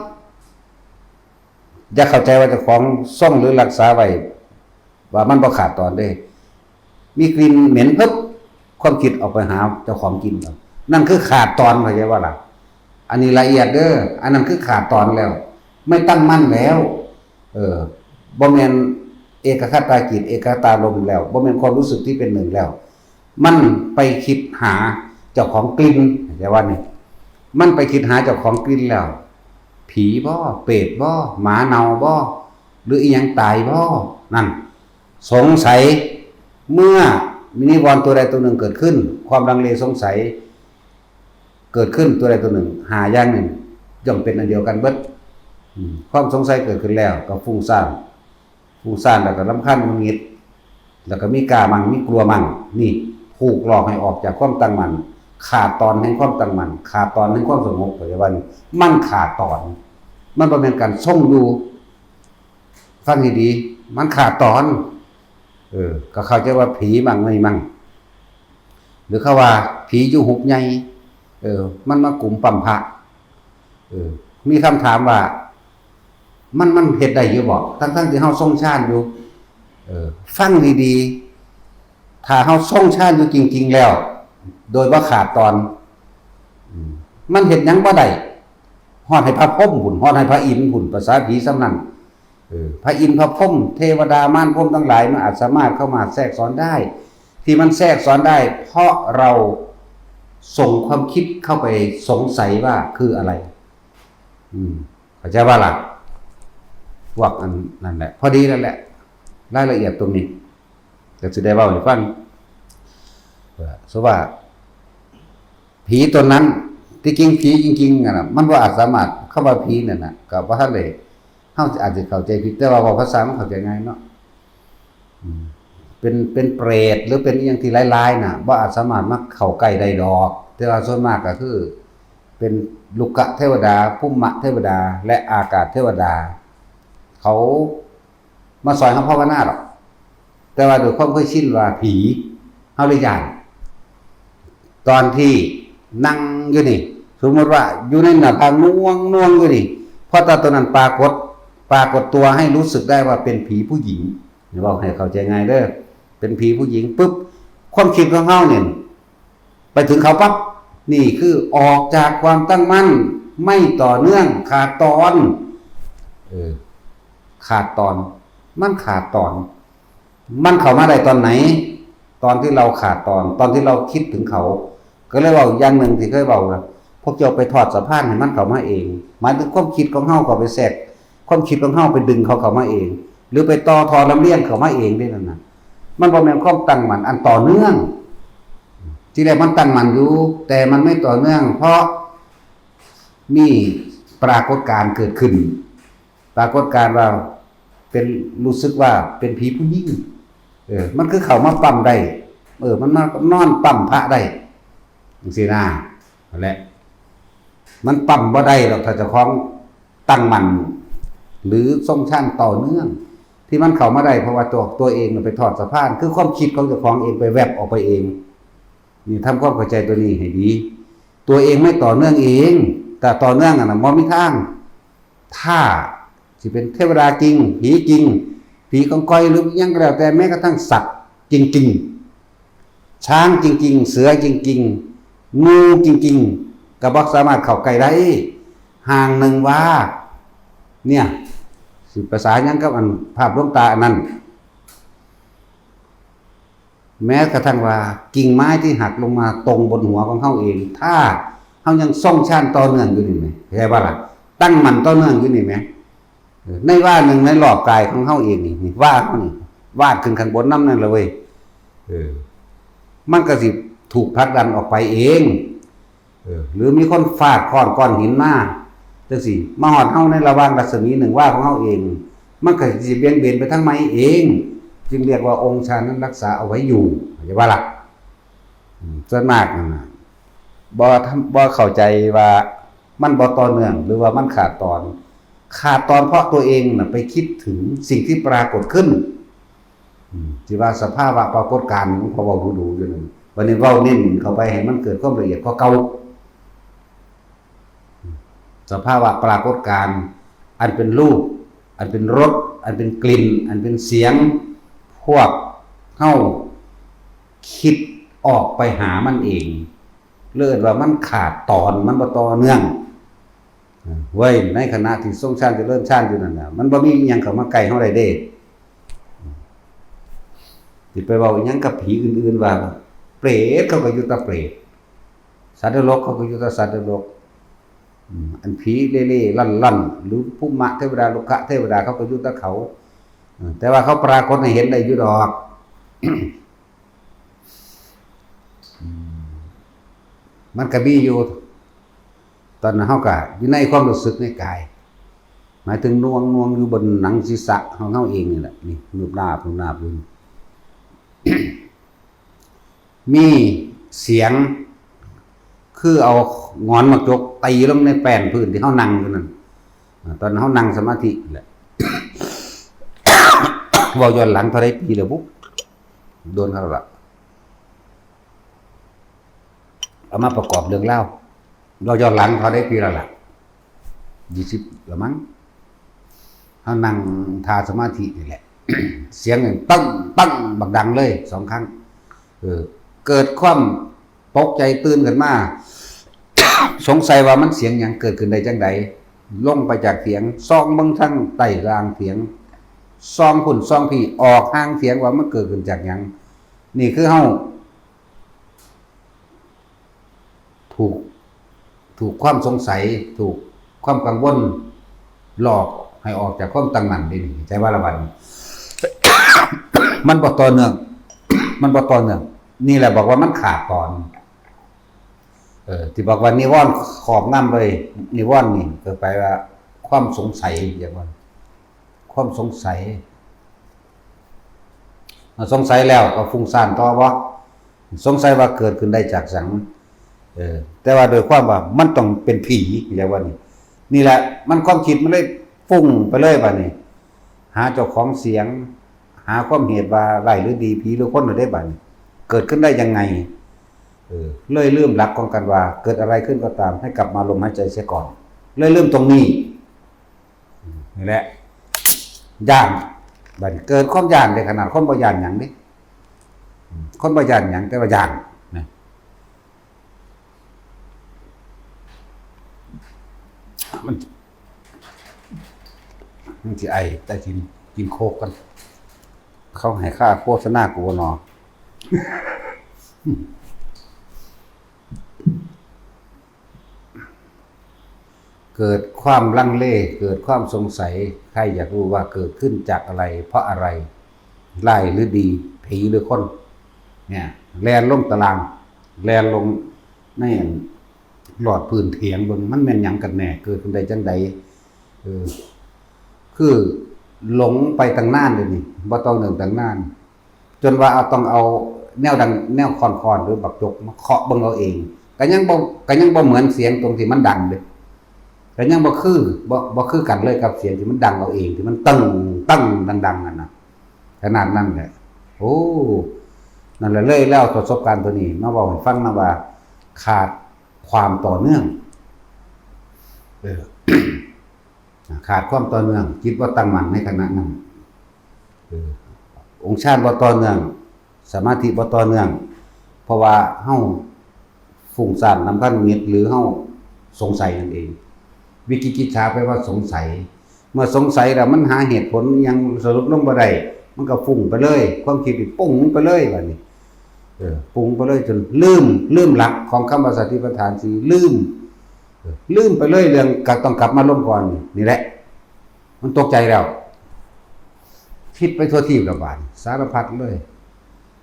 อย่าเข้าใจว่าเจ้าของทรงหรือรักษาไว้ ว่ามันบ่ขาดตอนเด้ มีกลิ่นเหม็นปุ๊บ ความคิดออกไปหาเจ้าของกลิ่นก่อน นั่นคือขาดตอน เข้าใจว่าล่ะ อันนี้ละเอียดเด้อ อันนั้นคือขาดตอนแล้ว ไม่ตั้งมั่นแล้ว เออ บ่แม่นเอกคตาจิต เอกคตารมณ์แล้ว บ่แม่นความรู้สึกที่เป็นหนึ่งแล้ว มันไปคิดหาเจ้าของกลิ่น เข้าใจว่านี่ มันไปคิดหาเจ้าของกลิ่นแล้ว ผีบ่ เปรตบ่ หมาเน่าบ่ หรืออีหยังตายบ่ นั่น สงสัย เมื่อมีนิวรณ์ตัวใดตัวหนึ่งเกิดขึ้น ความลังเลสงสัย เกิดขึ้นตัวใดตัวหนึ่ง ห้าอย่างนี่ ย่อมเป็นอันเดียวกันเบิด อืม ความสงสัยเกิดขึ้นแล้วก็ฟุ้งซ่าน ฟุ้งซ่านแล้วก็รำคาญหงุดหงิด แล้วก็มีกล้ามั่ง มีกลัวมั่ง นี่ ผูกหลอกให้ออกจากความตั้งมั่น ขาดตอนแห่งความตั้งมั่น ขาดตอนแห่งความสงบ เข้าใจว่านี่ มันขาดตอน มันบ่แม่นการทรงอยู่ ฟังให้ดี มันขาดตอน เออ ก็เข้าใจว่าผีมั่งไม่มั่ง หรือเขาว่าผีอยู่หุบใหญ่ เออ มันมากุมปั๊มพระ เออ มีคำถามว่า มัน มันเฮ็ดได้อยู่บ่ ทั้งๆที่เฮาทรงฌานอยู่ เออ ฟังดีๆ ถ้าเฮาทรงฌานอยู่จริงๆแล้ว โดยบ่ขาดตอน อืม มันเฮ็ดหยังบ่ได้ ฮอดให้พระพรหมพุ้น ฮอดให้พระอินทร์พุ้น ภาษาผีส่ำนั้น เออ พระอินทร์พระพรหม เทวดามารพรหมทั้งหลาย มันอาจสามารถเข้ามาแทรกซ้อนได้ ที่มันแทรกซ้อนได้ เพราะเราส่งความคิดเข้าไปสงสัยว่าคืออะไร อืม เข้าใจว่าล่ะ พวกอันนั่นแหละ พอดีแล้วแหละ รายละเอียดตรงนี้ ก็สิได้เว้าให้ฟัง เออ สมมุติว่า ผีตนนั้น ที่จริงผีจริงๆอะนะ มันบ่อาจสามารถ คำว่าผีนั่นน่ะ ก็บ่ทันได้ เฮาอาจสิเข้าใจผิด แต่ว่าเว้าภาษามันเข้าใจง่ายเนาะ อืม เป็น เป็นเปรต หรือเป็นอิหยังที่ร้ายๆน่ะ บ่อาจสามารถมาเข้าใกล้ได้ดอก แต่ว่าส่วนมากก็คือ เป็นลุกะเทวดา ภูมะเทวดา และอากาศเทวดา เขามาซอยเฮาภาวนาดอก แต่ว่าด้วยความเคยชินว่าผี เฮาเลยย้าน ตอนที่นั่งอยู่นี่ สมมุติว่าอยู่ในหน้าผาง่วงๆอยู่นี่ พอตาตัวนั้นปรากฏ ปรากฏตัวให้รู้สึกได้ว่าเป็นผีผู้หญิง เว้าให้เข้าใจง่ายเด้อ เป็นผีผู้หญิงปุ๊บ ความคิดของเฮาเนี่ย ไปถึงเขาปั๊บ นี่คือออกจากความตั้งมั่น ไม่ต่อเนื่อง ขาดตอน เออ ขาดตอน มันขาดตอน มันเข้ามาได้ตอนไหน ตอนที่เราขาดตอน ตอนที่เราคิดถึงเขา ก็เลยเว้าอย่างหนึ่งที่เคยเว้าว่า พวกเจ้าไปทอดสะพานให้มันเข้ามาเอง หมายถึงความคิดของเฮาเข้าไปแทรก ความคิดของเฮาไปดึงเขาเข้ามาเอง หรือไปต่อทอลำเลียงเข้ามาเองเด้นั่นน่ะ มันบ่แม่นความตั้งมั่นอันต่อเนื่อง ทีแรกมันตั้งมั่นอยู่ แต่มันไม่ต่อเนื่อง เพราะมีปรากฏการณ์เกิดขึ้น ปรากฏการณ์ว่าเป็น รู้สึกว่าเป็นผีผู้หญิง เออ มันคือเข้ามาปั๊มได้ เออ มันมานอนปั๊มพระได้ จังซี้นะ นั่นแหละ มันปั๊มบ่ได้ดอก ถ้าเจ้าของตั้งมั่น หรือทรงฌานต่อเนื่อง ที่มันเข้ามาได้ เพราะว่าตัว ตัวเองน่ะไปทอดสะพาน คือความคิดของเจ้าของเองไปแวบออกไปเอง นี่ทำความเข้าใจตัวนี้ให้ดี ตัวเองไม่ต่อเนื่องเอง แต่ต่อเนื่องอะนะ บ่มีทาง ถ้าสิเป็นเทวดาจริง ผีจริง ผีกองกอยหรืออิหยังก็แล้วแต่ แม้กระทั่งสัตว์จริงๆ ช้างจริงๆ เสือจริงๆ งูจริงๆ ก็บ่สามารถเข้าใกล้ได้ ห่างหนึ่งวา เนี่ย สิประสานหยังกับอันภาพดวงตาอันนั้น แม้กระทั่งว่ากิ่งไม้ที่หักลงมาตรงบนหัวของเฮาเอง ถ้าเฮายังทรงฌานต่อเนื่องอยู่นี่แหม เข้าใจบ่ล่ะ ตั้งมั่นต่อเนื่องอยู่นี่แหม เออ ในวาหนึ่งในรอบกายของเฮาเองนี่ นี่วาเฮานี่ วาดขึ้นข้างบนนำนั่นละเว้ย เออ มันก็สิถูกผลักดันออกไปเอง เออ หรือมีคนฟาดค้อนก้อนหินมา จังซี้ มาฮอดเฮาในระหว่างรัศมีหนึ่งวาของเฮาเอง มันก็สิเบี่ยงเบนไปทางใหม่เอง จึงเรียกว่าองค์ฌานนั้นรักษาเอาไว้อยู่ เข้าใจบ่ล่ะ อืม ส่วนมากนั่นน่ะ บ่ทำ บ่เข้าใจว่ามันบ่ต่อเนื่อง หรือว่ามันขาดตอน ขาดตอนเพราะตัวเองน่ะไปคิดถึงสิ่งที่ปรากฏขึ้น อืม ที่ว่าสภาวะปรากฏการณ์ของเขาเว้าดูๆอยู่นั่น วันนี้เว้าเน้นเข้าไปให้มันเกิดความละเอียดกว่าเก่า สภาวะปรากฏการณ์อันเป็นรูป อันเป็นรส อันเป็นกลิ่น อันเป็นเสียง พวกเฮาคิดออกไปหามันเอง เรียกว่ามันขาดตอน มันบ่ต่อเนื่อง เว้ย ในขณะที่ทรงฌานเจริญฌานอยู่นั่นน่ะ มันบ่มีอิหยังเข้ามาใกล้เฮาได้เด้ สิไปเว้าอิหยังกับผีอื่นๆว่า เปรตเขาก็อยู่แต่เปรต สัตว์นรกเขาก็อยู่แต่สัตว์นรก อืม อันผีเล่ๆล่อนๆ หรือภูมะเทวดา รุกขเทวดาเขาก็อยู่แต่เขา อืม แต่ว่าเขาปรากฏให้เห็นได้อยู่ดอก อืม มันก็มีอยู่ ตอนนั้นเฮาก็อยู่ในความรู้สึกในกาย หมายถึงนวง นวงอยู่บนหนังศีรษะของเฮาเองนี่แหละ นี่ นูบนาบ นูบนาบอยู่ มีเสียง คือเอาหงอนหมากจกตีลงในแป้นพื้นที่เฮานั่งอยู่นั่น อ่า ตอนเฮานั่งสมาธิแหละ เว้าย้อนหลังเท่าใดปีแล้วบุ โดนคักแล้วล่ะ เอามาประกอบเรื่องราว เว้าย้อนหลังเท่าใดปีแล้วล่ะ ยี่สิบละมั้ง เฮานั่งท่าสมาธินี่แหละ เสียงดัง ปัง ปัง บักดังเลย สองครั้ง เออ เกิดความตกใจตื่นขึ้นมา สงสัยว่ามันเสียงหยัง เกิดขึ้นได้จังใด ลงไปจากเถียง ส่องเบิ่งทางใต้ล่างเถียง ส่องพุ้นส่องพี้ ออกห่างเถียงว่ามันเกิดขึ้นจากหยัง นี่คือเฮา ถูก ถูกความสงสัย ถูกความกังวล หลอกให้ออกจากความตั้งมั่นเด้นี่ ใจว่าละบัดนี้ มันบ่ต่อเนื่อง มันบ่ต่อเนื่อง นี่แหละบอกว่ามันขาดตอน เออ ที่บอกว่านิวรณ์ครอบงำเลย นิวรณ์นี่ก็แปลว่าความสงสัย อย่างว่า ความสงสัย อ่ะ สงสัยแล้วก็ฟุ้งซ่านต่อบ่ สงสัยว่าเกิดขึ้นได้จากหยัง เออ แต่ว่าโดยความว่ามันต้องเป็นผี อย่างว่านี่ นี่แหละ มันความคิดมันเลยฟุ้งไปเลยบัดนี้ หาเจ้าของเสียง หาความเหตุว่าร้ายหรือดี ผีหรือคนได้บัดนี้ เกิดขึ้นได้ยังไง เออ เลยลืมหลักของกันว่า เกิดอะไรขึ้นก็ตาม ให้กลับมาลมหายใจเสียก่อน เลยลืมตรงนี้ นี่แหละ ย้าน บัดนี้เกิดความย้านเด้ ขนาดคนบ่ย้านหยังเด้ คนบ่ย้านหยัง แต่ว่าย้านนะ มัน มันสิไอ แต่กิน กินโค้กกัน เขาให้ค่าโฆษณากูบ่หนอ เกิดความลังเล เกิดความสงสัย ใครอยากรู้ว่าเกิดขึ้นจากอะไร เพราะอะไร ร้ายหรือดี ผีหรือคน เนี่ย แล่นลงตาราง แล่นลงในหลอดพื้นเถียงเบิ่ง มันแม่นหยังกันแน่ เกิดขึ้นได้จังใด เออ คือหลงไปตั้งนานเลยนี่ บ่ต่อเนื่องตั้งนาน จนว่าเอา ต้องเอาแนวดัง แนวค้อนๆ หรือบักจกมาเคาะเบิ่งเอาเอง ก็ยังบ่ ก็ยังบ่เหมือนเสียงตรงที่มันดังเด้ ก็ยังบ่คือ บ่ บ่คือกันเลยกับเสียงที่มันดังเอาเอง ที่มันตึ้ง ตึ้ง ดังๆ นั่นน่ะ ขนาดนั้นแหละ โอ้ นั่นแหละ เลยแล้วประสบการณ์ตัวนี้มาเว้าให้ฟังนะว่า ขาดความต่อเนื่อง เออ ขาดความต่อเนื่อง จิตบ่ตั้งมั่นในขณะนั้น เออ องค์ฌานบ่ต่อเนื่อง สมาธิบ่ต่อเนื่อง เพราะว่าเฮาฟุ้งซ่านนำคานิมิต หรือเฮาสงสัยนั่นเอง วิจิกิจฉาแปลว่าสงสัย เมื่อสงสัยแล้วมันหาเหตุผลอิหยังสรุปลงบ่ได้ มันก็ฟุ้งไปเลย ความคิดนี่ปุ้งไปเลยบัดนี้ เออ ปุ้งไปเลยจนลืม ลืมหลักของคำว่าสติปัฏฐานสี่ ลืม เออ ลืมไปเลยเรื่องกลับ ต้องกลับมาลมก่อน นี่แหละ มันตกใจแล้ว คิดไปทั่วทีบแล้วบาดนี้ สารพัดเลย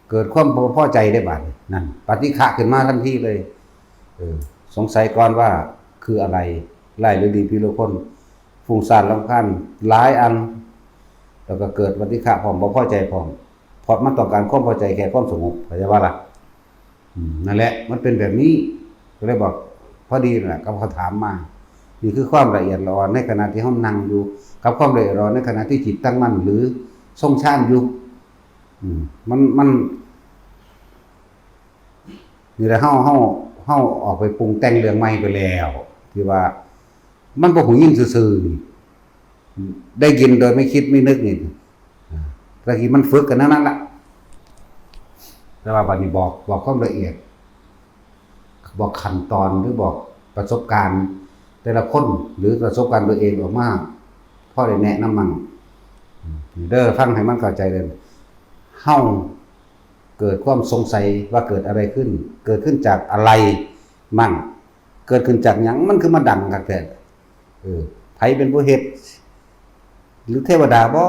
เกิดความบ่พอใจได้บาดนี้ นั่น ปฏิฆะขึ้นมาทันทีเลย เออ สงสัยก่อนว่าคืออะไร ร้ายหรือดี ผีหรือคน ฟุ้งซ่านรำคาญหลายอัน แล้วก็เกิดปฏิฆะพร้อม บ่พอใจพร้อม เพราะมันต้องการความพอใจแค่ความสงบ เข้าใจบ่ล่ะ อืม นั่นแหละ มันเป็นแบบนี้ ก็เลยบอก พอดีนั่นแหละ กับเขาถามมา นี่คือความละเอียดละออในขณะที่เฮานั่งอยู่ กับความละเอียดละออในขณะที่จิตตั้งมั่น หรือทรงฌานอยู่ อืม มัน มัน นี่แหละ เฮา เฮา เฮาออกไปปรุงแต่งเรื่องใหม่ไปแล้ว ที่ว่า มันบ่หูยินซื่อๆนี่ ได้ยินโดยไม่คิดไม่นึกนี่ ตะกี้มันฝึกกันนั่นนั่นละ แต่ว่าบัดนี้บอก บอกความละเอียด บอกขั้นตอนหรือบอกประสบการณ์ แต่ละคนหรือประสบการณ์ตัวเองออกมา พอได้แนะนำมัน เด้อ ฟังให้มันเข้าใจเลย เฮาเกิดความสงสัยว่าเกิดอะไรขึ้น เกิดขึ้นจากอะไรมั่ง เกิดขึ้นจากหยัง มันคือมาดังคักแท้ เออ ไผเป็นผู้เฮ็ด หรือเทวดาบ่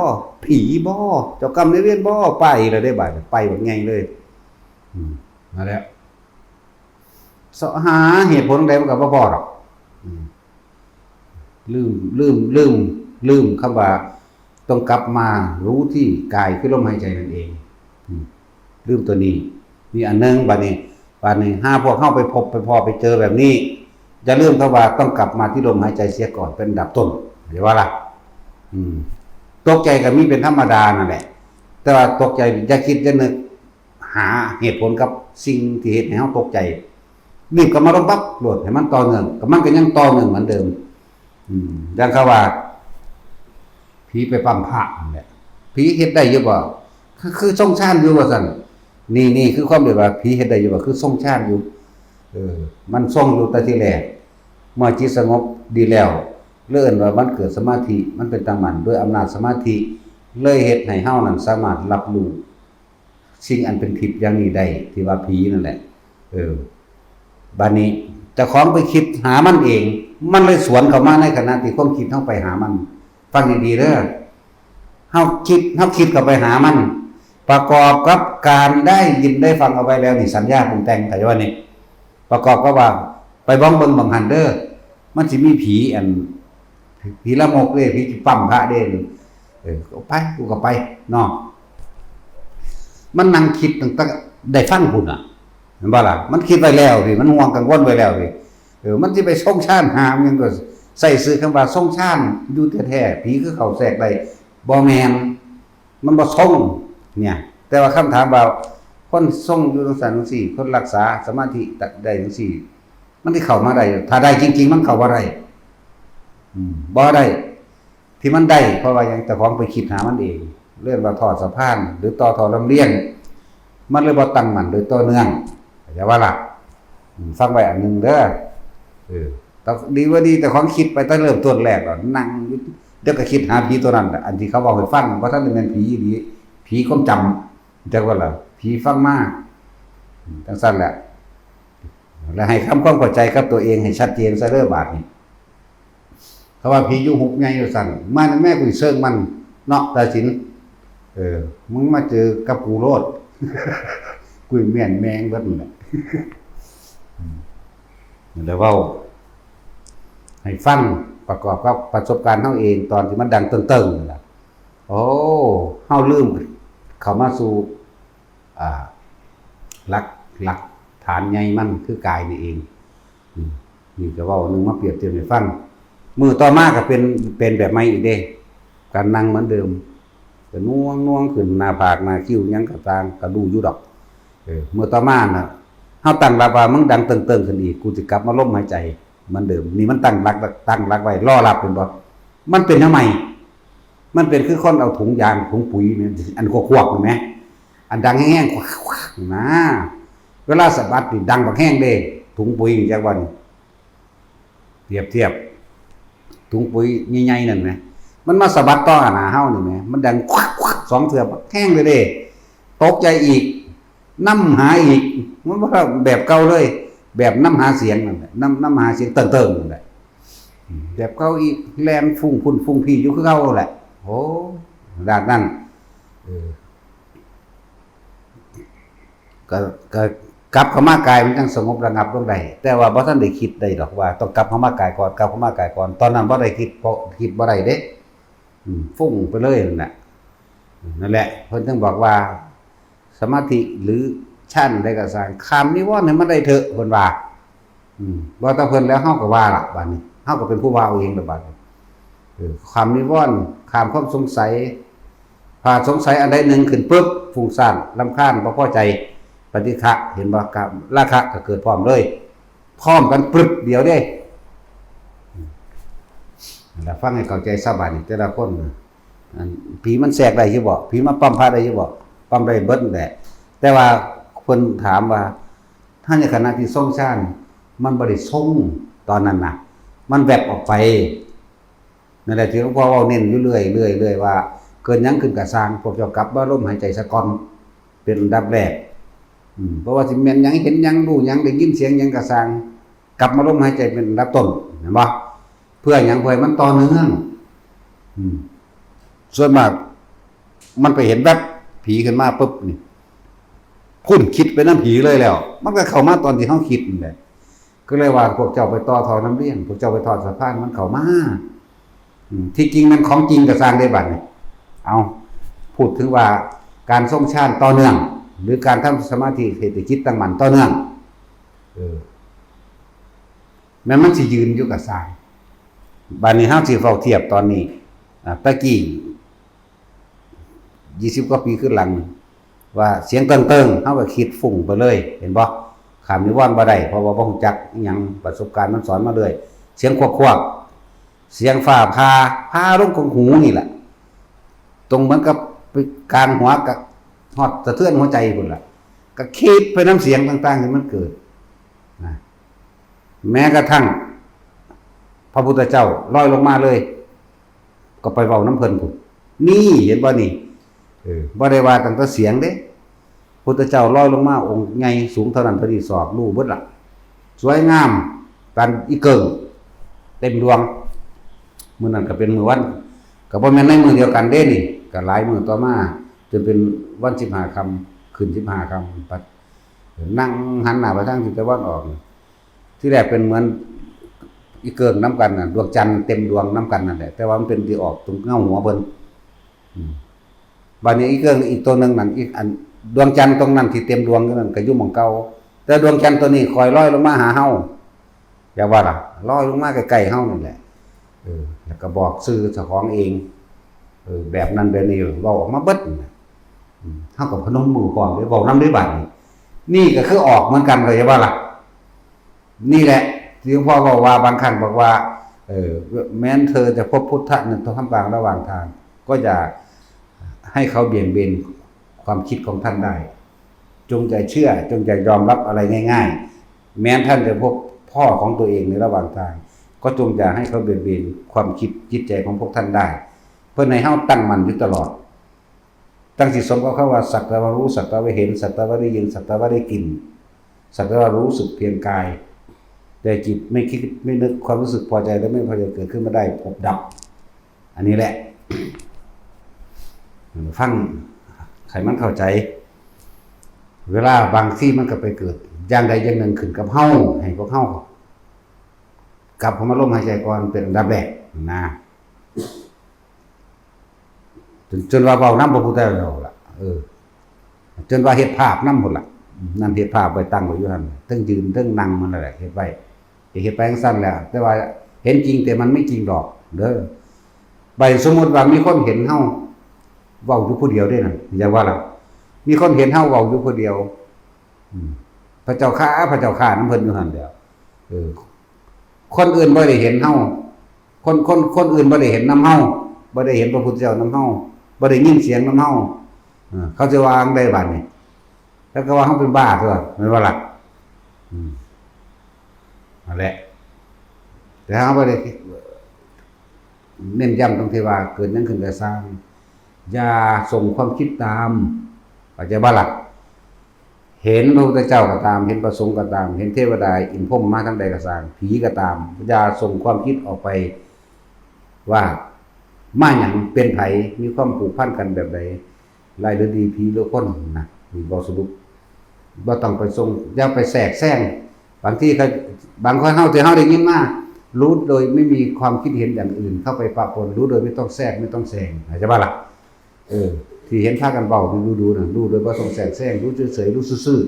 ผีบ่ เจ้ากรรมนายเวรบ่ ไปแล้วเด้ บาดนี้ไปบักใหญ่เลย อืม นั่นแหละ เสาะหาเหตุผลใดมันก็บ่พอดอก อืม ลืม ลืม ลืม ลืมคำว่า ต้องกลับมารู้ที่กายคือลมหายใจนั่นเอง อืม ลืมตัวนี้ นี่อันหนึ่ง บัดนี้ บัดนี้ หาพวกเฮาไปพบไปพ้อไปเจอแบบนี้ อย่าลืมครับว่าต้องกลับมาที่ลมหายใจเสียก่อนเป็นอันดับต้น เห็นว่าล่ะ อืม ตกใจก็มีเป็นธรรมดานั่นแหละ แต่ว่าตกใจอย่าคิดอย่านึก หาเหตุผลกับสิ่งที่เฮ็ดให้เฮาตกใจ รีบกลับมาลงปั๊บโลด ให้มันต่อเนื่อง ก็มันก็ยังต่อเนื่องเหมือนเดิม อืม อย่างเขาว่า ผีไปปั๊มพระนั่นแหละ ผีเฮ็ดได้อยู่บ่ คือ คือทรงฌานอยู่ว่าซั่น นี่ นี่คือความเรียกว่าผีเฮ็ดได้อยู่บ่ คือทรงฌานอยู่ เออ มันทรงอยู่แต่ทีแรก เมื่อจิตสงบดีแล้ว เรียกว่ามันเกิดสมาธิ มันเป็นตั้งมั่นด้วยอำนาจสมาธิ เลยเฮ็ดให้เฮานั้นสามารถรับรู้ สิ่งอันเป็นทิพย์อย่างนี้ได้ ที่ว่าผีนั่นแหละ เออ บัดนี้เจ้าของไปคิดหามันเอง มันเลยสวนเข้ามาในขณะที่ความคิดเฮาไปหามัน ฟังดีๆเด้อ เฮาคิด เฮาคิดเข้าไปหามัน ประกอบกับการได้ยินได้ฟังเอาไว้แล้วนี่ สัญญาปรุงแต่ง เข้าใจว่านี่ ประกอบกับว่า ไปบ้องเบิ่งบังหันเด้อ มันสิมีผีอัน ผีละโมกเด้ ผีสิปั๊มพระเด้ เออ ก็ไป กูก็ไปเนาะ มันนั่งคิดตั้งแต่ได้ฟังพุ้นน่ะ เห็นบ่ล่ะ มันคิดไว้แล้วพี่ มันห่วงกังวลไว้แล้วพี่ เออ มันสิไปทรงฌานหามันก็ใส่ชื่อคำว่าทรงฌานอยู่แท้ๆ ผีคือเข้าแทรกได้ บ่แม่น มันบ่ทรง เนี่ย แต่ว่าคำถามว่า คนทรงอยู่จังซั่นจังซี่ คนรักษาสมาธิได้จังซี่ มันสิเข้ามาได้ ถ้าได้จริงๆ มันเข้าบ่ได้ อืม บ่ได้ ที่มันได้ เพราะว่าหยัง เจ้าของไปคิดหามันเอง เรียกว่าทอดสะพาน หรือต่อท่อลำเลียง มันเลยบ่ตั้งมั่นโดยต่อเนื่อง เข้าใจว่าล่ะ อืม ฟังไว้อันหนึ่งเด้อ เออ แต่ดีว่าดี เจ้าของคิดไปตั้งเริ่มต้นแรกแล้ว นั่งอยู่ เดี๋ยวก็คิดหาผีตัวนั้นแหละ อันที่เขาเว้าให้ฟัง บ่ทันได้แม่นผีอีหลี ผีความจำ จักว่าล่ะ ผีฟังมา อืม จังซั่นแหละ และให้ทำความเข้าใจกับตัวเองให้ชัดเจนซะเด้อบาดนี้ เขาว่าผีอยู่หุบใหญ่ว่าซั่น มาแม่กูสิเซิงมัน เนาะ ตาสิน เออ มึงมาเจอกับกูโลด กูแม่นแมงเบิดนั่นแหละ อืม นั่นแหละเว้า ให้ฟังประกอบกับประสบการณ์เฮาเอง ตอนที่มันดังเติ่งๆนั่นล่ะ โอ้ เฮาลืมเข้ามาสู่ อ่า หลัก หลักฐานใหญ่มันคือกายนี่เอง อืม นี่ก็เว้าหนึ่งมาเปรียบเทียบให้ฟัง มื้อต่อมาก็เป็น เป็นแบบใหม่อีกเด้ การนั่งเหมือนเดิม ก็น่วงน่วงขึ้นหน้าผากหน้าคิ้วหยังก็ตาม ก็รู้อยู่ดอก เออ มื้อต่อมาน่ะ เฮาตั้งหลักว่ามึงดังเติ่งๆขึ้นอีก กูสิกลับมาลมหายใจเหมือนเดิม นี่มันตั้งหลัก ตั้งหลักไว้รอรับ เป็นบ่ มันเป็นทำไม มันเป็นคือคนเอาถุงยาง ถุงปุ๋ยเนี่ย อันควักๆนี่แหม อันดังแห้งๆ ควักๆนะ เวลาสะบัดนี่ดังบักแห้งเด้ ถุงปุ๋ยนี่จักว่านี่ เปรียบเทียบ ถุงปุ๋ยใหญ่ๆนั่นแหม มันมาสะบัดต่อหน้าเฮานี่แหม มันดังควักๆสองเทื่อบักแห้งเลยเด้ ตกใจอีก นำหาอีก มันบ่แบบเก่าเลย แบบนำหาเสียงนั่นแหละ นำ นำหาเสียงเติ่งๆนั่นแหละ แบบเก่าอีก แล่นฟุ้งพุ้นฟุ้งพี้อยู่คือเก่าแหละ โอ้ ด้านนั้น เออ ก็ ก็กลับเข้ามากายมันจังสงบระงับลงได้ แต่ว่าบ่ทันได้คิดได้ดอกว่าต้องกลับเข้ามากายก่อน กลับเข้ามากายก่อน ตอนนั้นบ่ได้คิด เพราะคิดบ่ได้เด้ อืม ฟุ้งไปเลยนั่นแหละ นั่นแหละ เพิ่นถึงบอกว่า สมาธิหรือฌานใดก็ซ่าง ข้ามนิวรณ์ให้มันได้เถอะ เพิ่นว่า อืม ว่าแต่เพิ่นแล้ว เฮาก็ว่าล่ะ บัดนี้ เฮาก็เป็นผู้ว่าเอาเองล่ะ บัดนี้ เออ ข้ามนิวรณ์ ข้ามความสงสัย ถ้าสงสัยอันใดหนึ่งขึ้นปุ๊บ ฟุ้งซ่าน รำคาญ บ่พอใจ ปฏิฆะ เห็นบ่ กะ ราคะก็เกิดพร้อมเลย พร้อมกันปรึบเดียวเด้ แล้วฟังให้เข้าใจซะบาดนี้ แต่ละคนน่ะ อัน ผีมันแทรกได้อยู่บ่ ผีมาปั๊มพระได้อยู่บ่ ปั๊มได้เบิดนั่นแหละ แต่ว่าเพิ่นถามว่า ถ้าในขณะที่ทรงฌาน มันบ่ได้ทรงตอนนั้นนะ มันแวบออกไป นั่นแหละที่หลวงพ่อเว้าเน้นอยู่เรื่อยๆ เรื่อยๆ ว่า เกิดหยังขึ้นก็ซ่าง พวกเจ้ากลับมาลมหายใจซะก่อน เป็นอันดับแรก อืม เพราะว่าสิแม่นหยัง เห็นหยัง รู้หยัง ได้ยินเสียงหยังก็ซ่าง กลับมาลมหายใจเป็นอันดับต้น เห็นบ่ เพื่อหยัง เพื่อให้มันต่อเนื่อง อืม ส่วนมาก มันไปเห็นแวบผีขึ้นมาปุ๊บนี่ คุณคิดไปนำผีเลยแล้ว มันก็เข้ามาตอนที่เฮาคิดนั่นแหละ ก็เลยว่าพวกเจ้าไปต่อท่อน้ำเลี้ยง พวกเจ้าไปทอดสะพานมันเข้ามา อืม ที่จริงมันของจริงก็ซ่างได้บัดนี้ เอา พูดถึงว่าการทรงฌานต่อเนื่อง หรือการทำสมาธิให้จิตตั้งมั่นต่อเนื่อง เออ แม้นมันสิยืนอยู่ก็ซ่าง บัดนี้เฮาสิเฝ้าเทียบตอนนี้ อ่า ตะกี้ ยี่สิบกว่าปีขึ้นหลัง ว่าเสียงเติงๆ เฮาก็คิดฟุ้งไปเลย เห็นบ่ ข้ามนิวรณ์บ่ได้ เพราะว่าบ่ฮู้จักอิหยัง ประสบการณ์มันสอนมาเรื่อย เสียงควกๆ เสียงฟ้าผ่า ผ่าลงกลางหูนี่แหละ ตรงเหมือนกับกลางหัว กะฮอดสะเทือนหัวใจพุ้นล่ะ ก็คิดไปนำเสียงต่างๆ ที่มันเกิด นะ แม้กระทั่ง พระพุทธเจ้าลอยลงมาเลย ก็ไปเว้านำเพิ่นพุ้น นี่ เห็นบ่นี่ เออ บ่ได้ว่าตั้งแต่เสียงเด้ พุทธเจ้าลอยลงมาองค์ใหญ่สูงเท่านั้นเท่านี้ศอก รู้เบิดล่ะ สวยงาม ปานอีเกิ่ง เต็มดวง มื้อนั้นก็เป็นมื้อวัน ก็บ่แม่นในมื้อเดียวกันเด้นี่ ก็หลายมื้อต่อมา จนเป็นวันสิบห้าค่ำ ขึ้นสิบห้าค่ำ ปัด นั่งหันหน้าไปทางทิศตะวันออก ที่แรกเป็นเหมือนอีเกิ่งนำกันน่ะ ดวงจันทร์เต็มดวงนำกันนั่นแหละ แต่ว่ามันเป็นที่ออกตรงเงาหัวเพิ่น อืม บัดนี้อีเกิ่งอีกตัวหนึ่งนั่น อีกอัน ดวงจันทร์ตรงนั้นที่เต็มดวงอยู่นั่นก็อยู่หม่องเก่า แต่ดวงจันทร์ตัวนี้คอยลอยลงมาหาเฮา อย่าว่าล่ะ ลอยลงมาใกล้ๆเฮานั่นแหละ เออ แล้วก็บอกชื่อเจ้าของเอง เออ แบบนั้นแบบนี้ เว้าออกมาเบิดนั่นแหละ อืม เฮาก็พนมมือพร้อมเด้ เว้านำเด้บัดนี้ นี่ก็คือออกเหมือนกัน ก็อย่าว่าล่ะ นี่แหละที่หลวงพ่อบอกว่า บางครั้งบอกว่า เออ แม้นเธอจะพบพุทธะในท่ามกลางระหว่างทาง ก็อย่าให้เขาเบี่ยงเบนความคิดของท่านได้ จงอย่าเชื่อ จงอย่ายอมรับอะไรง่ายๆ แม้ท่านจะพบพ่อของตัวเองในระหว่างทาง ก็จงอย่าให้เขาเบียดเบียนความคิดจิตใจของพวกท่านได้ เพื่อให้เฮาตั้งมั่นอยู่ตลอด ตั้งสิสมกับคำว่า สักแต่ว่ารู้ สักแต่ว่าเห็น สักแต่ว่าได้ยิน สักแต่ว่าได้กลิ่น สักแต่ว่ารู้สึกเพียงกาย แต่จิตไม่คิดไม่นึก ความรู้สึกพอใจและไม่พอใจเกิดขึ้นมาได้ พบดับ อันนี้แหละ ฟังให้มันเข้าใจ เวลาบางทีมันก็ไปเกิด อย่างใดอย่างหนึ่งขึ้นกับเฮา ให้พวกเฮากลับเข้ามาลมหายใจก่อนเป็นอันดับแรกนะ จน จนว่าเว้านำพระพุทธเจ้าล่ะ เออ จนว่าเฮ็ดภาพนำพุ้นล่ะ นั่นเฮ็ดภาพไว้ตั้งไว้อยู่หั่น เทิงยืนเทิงนั่งมันนั่นแหละ เฮ็ดไว้ จะเฮ็ดไปจั่งซั้นแหละ แต่ว่าเห็นจริงแต่มันไม่จริงดอก เด้อ บัดนี้สมมุติว่ามีคนเห็นเฮาเว้าอยู่ผู้เดียวเด้นั่น อย่าว่าล่ะ มีคนเห็นเฮาเว้าอยู่ผู้เดียว อืม พระเจ้าข้า พระเจ้าข้านำเพิ่นอยู่หั่นแหล้ว เออ คนอื่นบ่ได้เห็นเฮา คน คน คนอื่นบ่ได้เห็นนำเฮา บ่ได้เห็นพระพุทธเจ้านำเฮา บ่ได้ยินเสียงนำเฮา เออ เขาสิว่าจั่งใดบัดนี้ เขาก็ว่าเฮาเป็นบ้าตั๊ว แม่นบ่ล่ะ อืม นั่นแหละ แต่เฮาบ่ได้เน้นย้ำตรงที่ว่าเกิดหยังขึ้นก็ซ่าง อย่าส่งความคิดตาม เข้าใจบ่ล่ะ เห็นพระพุทธเจ้าก็ตาม เห็นพระสงฆ์ก็ตาม เห็นเทวดาอินทร์พรหมมาทางใดก็ซ่าง ผีก็ตาม อย่าส่งความคิดออกไป ว่ามาหยัง เป็นไผ มีความผูกพันกันแบบใด ร้ายหรือดี ผีหรือคนนะ นี่เว้าสรุป บ่ต้องไปส่ง อย่าไปแทรกแซง บางทีเขา บางคนเฮาที่เฮาได้ยินมา รู้โดยไม่มีความคิดเห็นอย่างอื่นเข้าไปปะปน รู้โดยไม่ต้องแทรกไม่ต้องแซง เข้าใจบ่ล่ะ เออ ที่เห็นพากันเว้าดูๆนั่น รู้โดยบ่ต้องแทรกแซง รู้เฉยๆ รู้ซื่อ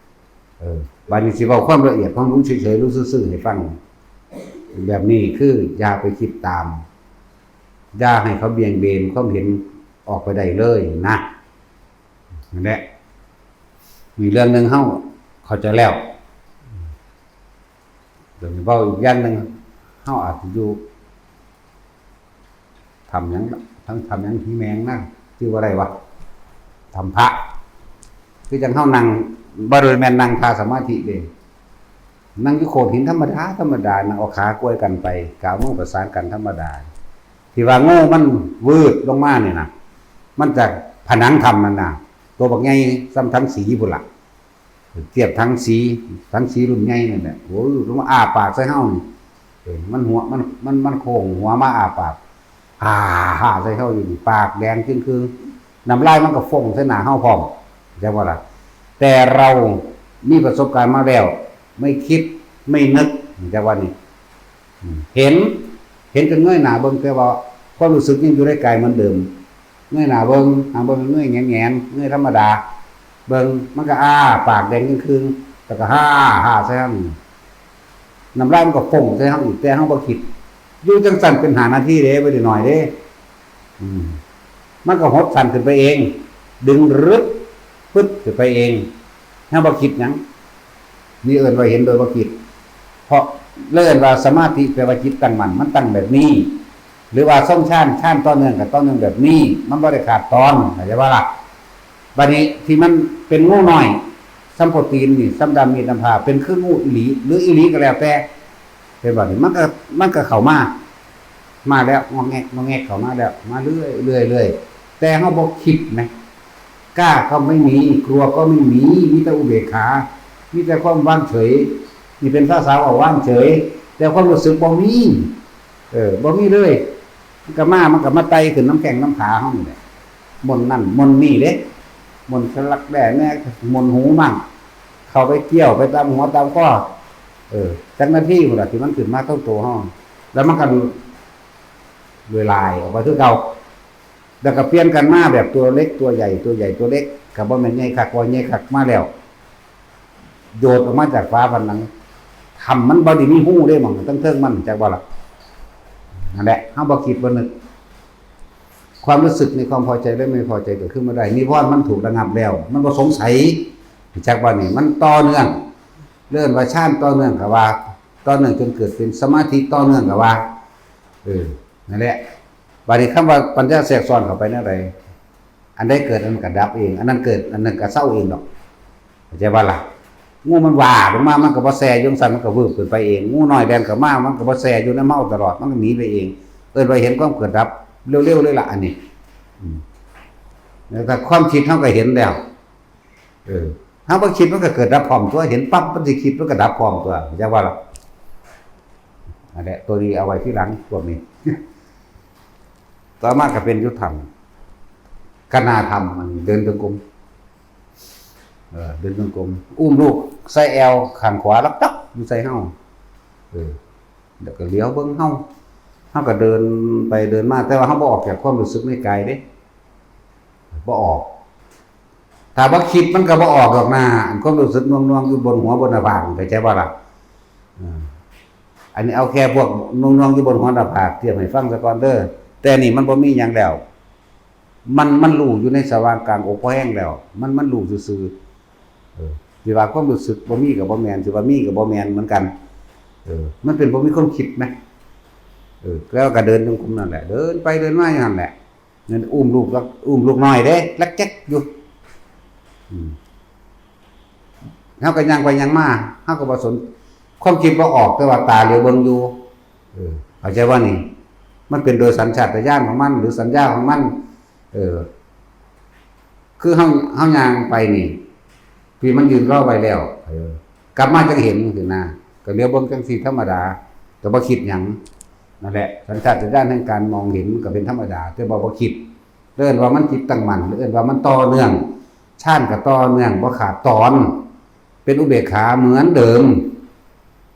ๆ เออ บัดนี้สิเว้าความละเอียดของรู้เฉยๆ รู้ซื่อๆ ให้ฟัง แบบนี้คืออย่าไปคิดตาม อย่าให้เขาเบี่ยงเบนความเห็นออกไปได้เลยนะ นั่นแหละ มีเรื่องหนึ่งเฮาเข้าใจแล้ว เดี๋ยวนี้เว้าอีกอย่างหนึ่ง เฮาอาจจะอยู่ ทำหยัง ทั้งทำหยังที่แมงนะ ชื่อว่าอะไรวะ ทำพระ คือจังเฮานั่ง บ่ได้แม่นนั่งท่าสมาธิเด้ นั่งอยู่โขดหินธรรมดา ธรรมดา นั่งเอาขากวยกันไป กาวมือประสานกันธรรมดา ที่ว่างูมันวืดลงมาเนี่ยนะ มันจากผนังถ้ำนั่นน่ะ ตัวบักใหญ่ส่ำถังสีพุ้นล่ะ เทียบถังสี ถังสีรุ่นใหญ่นั่นแหละ โอ้ย ลงมาอ้าปากใส่เฮานี่ เออ มันหัว มัน มัน มันโค้งหัวมาอ้าปาก ฮ่าฮ่าใส่เฮาอยู่นี่ ปากแดงจึ่งคือ น้ำลายมันก็ฟงใส่หน้าเฮาพร้อม เข้าใจบ่ล่ะ แต่เรามีประสบการณ์มาแล้ว ไม่คิด ไม่นึก เข้าใจบ่นี่ อืม เห็น เห็นก็เงยหน้าเบิ่ง แต่ว่าความรู้สึกยังอยู่ในกายเหมือนเดิม เงยหน้าเบิ่ง หาเบิ่งเงยแหงนๆ เงยธรรมดา เบิ่ง มันก็อ้าปากแดงจึ่งคือ แล้วก็ฮ่าฮ่าใส่เฮา น้ำลายมันก็ฟงใส่เฮาอีก แต่เฮาบ่คิด อยู่จังซั่นเป็นห้านาทีเด้ บ่ได้น้อยเด้ อืม มันก็หดสั้นขึ้นไปเอง ดึงรึดปึ๊ดขึ้นไปเอง เฮาบ่คิดหยัง นี่เอิ้นว่าเห็นโดยบ่คิด เพราะเอิ้นว่าสมาธิแปลว่าจิตตั้งมั่น มันตั้งแบบนี้ หรือว่าทรงฌาน ฌานต่อเนื่องก็ต่อเนื่องแบบนี้ มันบ่ได้ขาดตอน เข้าใจบ่ล่ะ บัดนี้ที่มันเป็นงูน้อย ส่ำโปรตีนนี่ ส่ำด้ามมีดด้ามพร้า เป็นคืองูอีหลี หรืออีหลีก็แล้วแต่ เห็นบ่นี่ มันก็ มันก็เข้ามา มาแล้ว งอกแงก งอกแงกเข้ามาแล้ว มาเรื่อย เรื่อย เรื่อย แต่เฮาบ่คิดนะ กล้าก็ไม่มี กลัวก็ไม่มี มีแต่อุเบกขา มีแต่ความวางเฉย นี่เป็นภาษาว่าวางเฉย แต่ความรู้สึกบ่มี เออ บ่มีเลย มันก็มา มันก็มาไต่ขึ้นนำแข้งนำขาเฮานี่แหละ ม่วนนั่นม่วนนี่เด้ ม่วนสะหลักแด้แหน่ ม่วนหูมั่ง เข้าไปเกี่ยวไปตามหัวตามคอ เออ จักนาทีพุ้นล่ะที่มันขึ้นมาเทิงตัวเฮา แล้วมันก็ลอยๆออกไปคือเก่า แล้วก็เปลี่ยนกันมาแบบตัวเล็กตัวใหญ่ ตัวใหญ่ตัวเล็ก ก็บ่แม่นใหญ่คัก บ่ใหญ่คัก มาแล้ว โดดออกมาจากฝาผนัง ถ้ำมันบ่ได้มีฮูเด้ หม่องเทิงๆมัน จักบ่ล่ะ นั่นแหละ เฮาบ่คิดบ่นึก ความรู้สึกในความพอใจและไม่พอใจเกิดขึ้นเมื่อใด นิวรณ์มันถูกระงับแล้ว มันบ่สงสัย จักบ่นี่ มันต่อเนื่อง เอิ้นว่าฌานต่อเนื่องก็ว่า ต่อเนื่องจนเกิดเป็นสมาธิต่อเนื่องก็ว่า เออ นั่นแหละ บัดนี้คำว่าปัญญาแทรกซ้อนเข้าไปแนวใด อันใดเกิดอันนั้นก็ดับเอง อันนั้นเกิดอันนั้นก็เซาเองดอก เข้าใจบ่ล่ะ งูมันว่าลงมา มันก็บ่แซ่อยู่จั่งซั้น มันก็วืบขึ้นไปเอง งูน้อยแล่นเข้ามา มันก็บ่แซ่อยู่นำเฮาตลอด มันก็หนีไปเอง เอิ้นว่าเห็นความเกิดดับเร็วๆเลยล่ะ อันนี้ อืม แล้วถ้าความคิดเฮาก็เห็นแล้ว เออ เฮาบ่คิดมันก็เกิดดับพร้อมตัว เห็นปั๊บมันสิคิดมันก็ดับพร้อมตัว เข้าใจบ่ล่ะ นั่นแหละ ตัวนี้เอาไว้ทีหลัง พวกนี้ ต่อมาก็เป็นอยู่ถ้ำ คณาถ้ำ อันนี้เดินจงกรม เออ เดินจงกรม อุ้มลูกใส่แอวข้างขวา ลักตักอยู่ใส่เฮา เออ แล้วก็เหลียวเบิ่งเฮา เฮาก็เดินไปเดินมา แต่ว่าเฮาบ่ออกจากความรู้สึกในกายเด้ บ่ออก ถ้าบ่คิดมันก็บ่ออกดอกนา อันความรู้สึกหน่วงๆอยู่บนหัวบนหน้าผาก เข้าใจบ่ล่ะ เออ อันนี้เอาแค่พวกหน่วงๆอยู่บนหัวหน้าผากเทียบให้ฟังซะก่อนเด้อ แต่นี่มันบ่มีหยังแล้ว มัน มันรู้อยู่ในสว่างกลางอกพอแฮงแล้ว มัน มันรู้ซื่อๆ เออ สิว่าความรู้สึกบ่มีก็บ่แม่น สิว่ามีก็บ่แม่นเหมือนกัน เออ มันเป็นบ่มีความคิดนะ เออ แล้วก็เดินจงกรมนั่นแหละ เดินไปเดินมาอยู่นั่นแหละ นั่นอุ้มลูกแล้ว อุ้มลูกน้อยเด้ ลักแจ๊กอยู่ อืม เฮาก็ย่างไปย่างมา เฮาก็บ่สน ความคิดบ่ออก แต่ว่าตาเหลียวเบิ่งอยู่ เออ เข้าใจบ่นี่ มันเป็นโดยสัญชาตญาณของมัน หรือสัญญาของมัน เออ คือเฮา เฮาย่างไปนี่ ที่มันยืนรอไว้แล้ว เออ กลับมาจั่งเห็นจั่งซี้นะ ก็เหลียวเบิ่งจั่งซี้ธรรมดา ก็บ่คิดหยัง นั่นแหละ สัญชาตญาณแห่งการมองเห็นมันก็เป็นธรรมดา แต่ว่าบ่คิด เอิ้นว่ามันจิตตั้งมั่น เอิ้นว่ามันต่อเนื่อง ฌานก็ต่อเนื่อง บ่ขาดตอน เป็นอุเบกขาเหมือนเดิม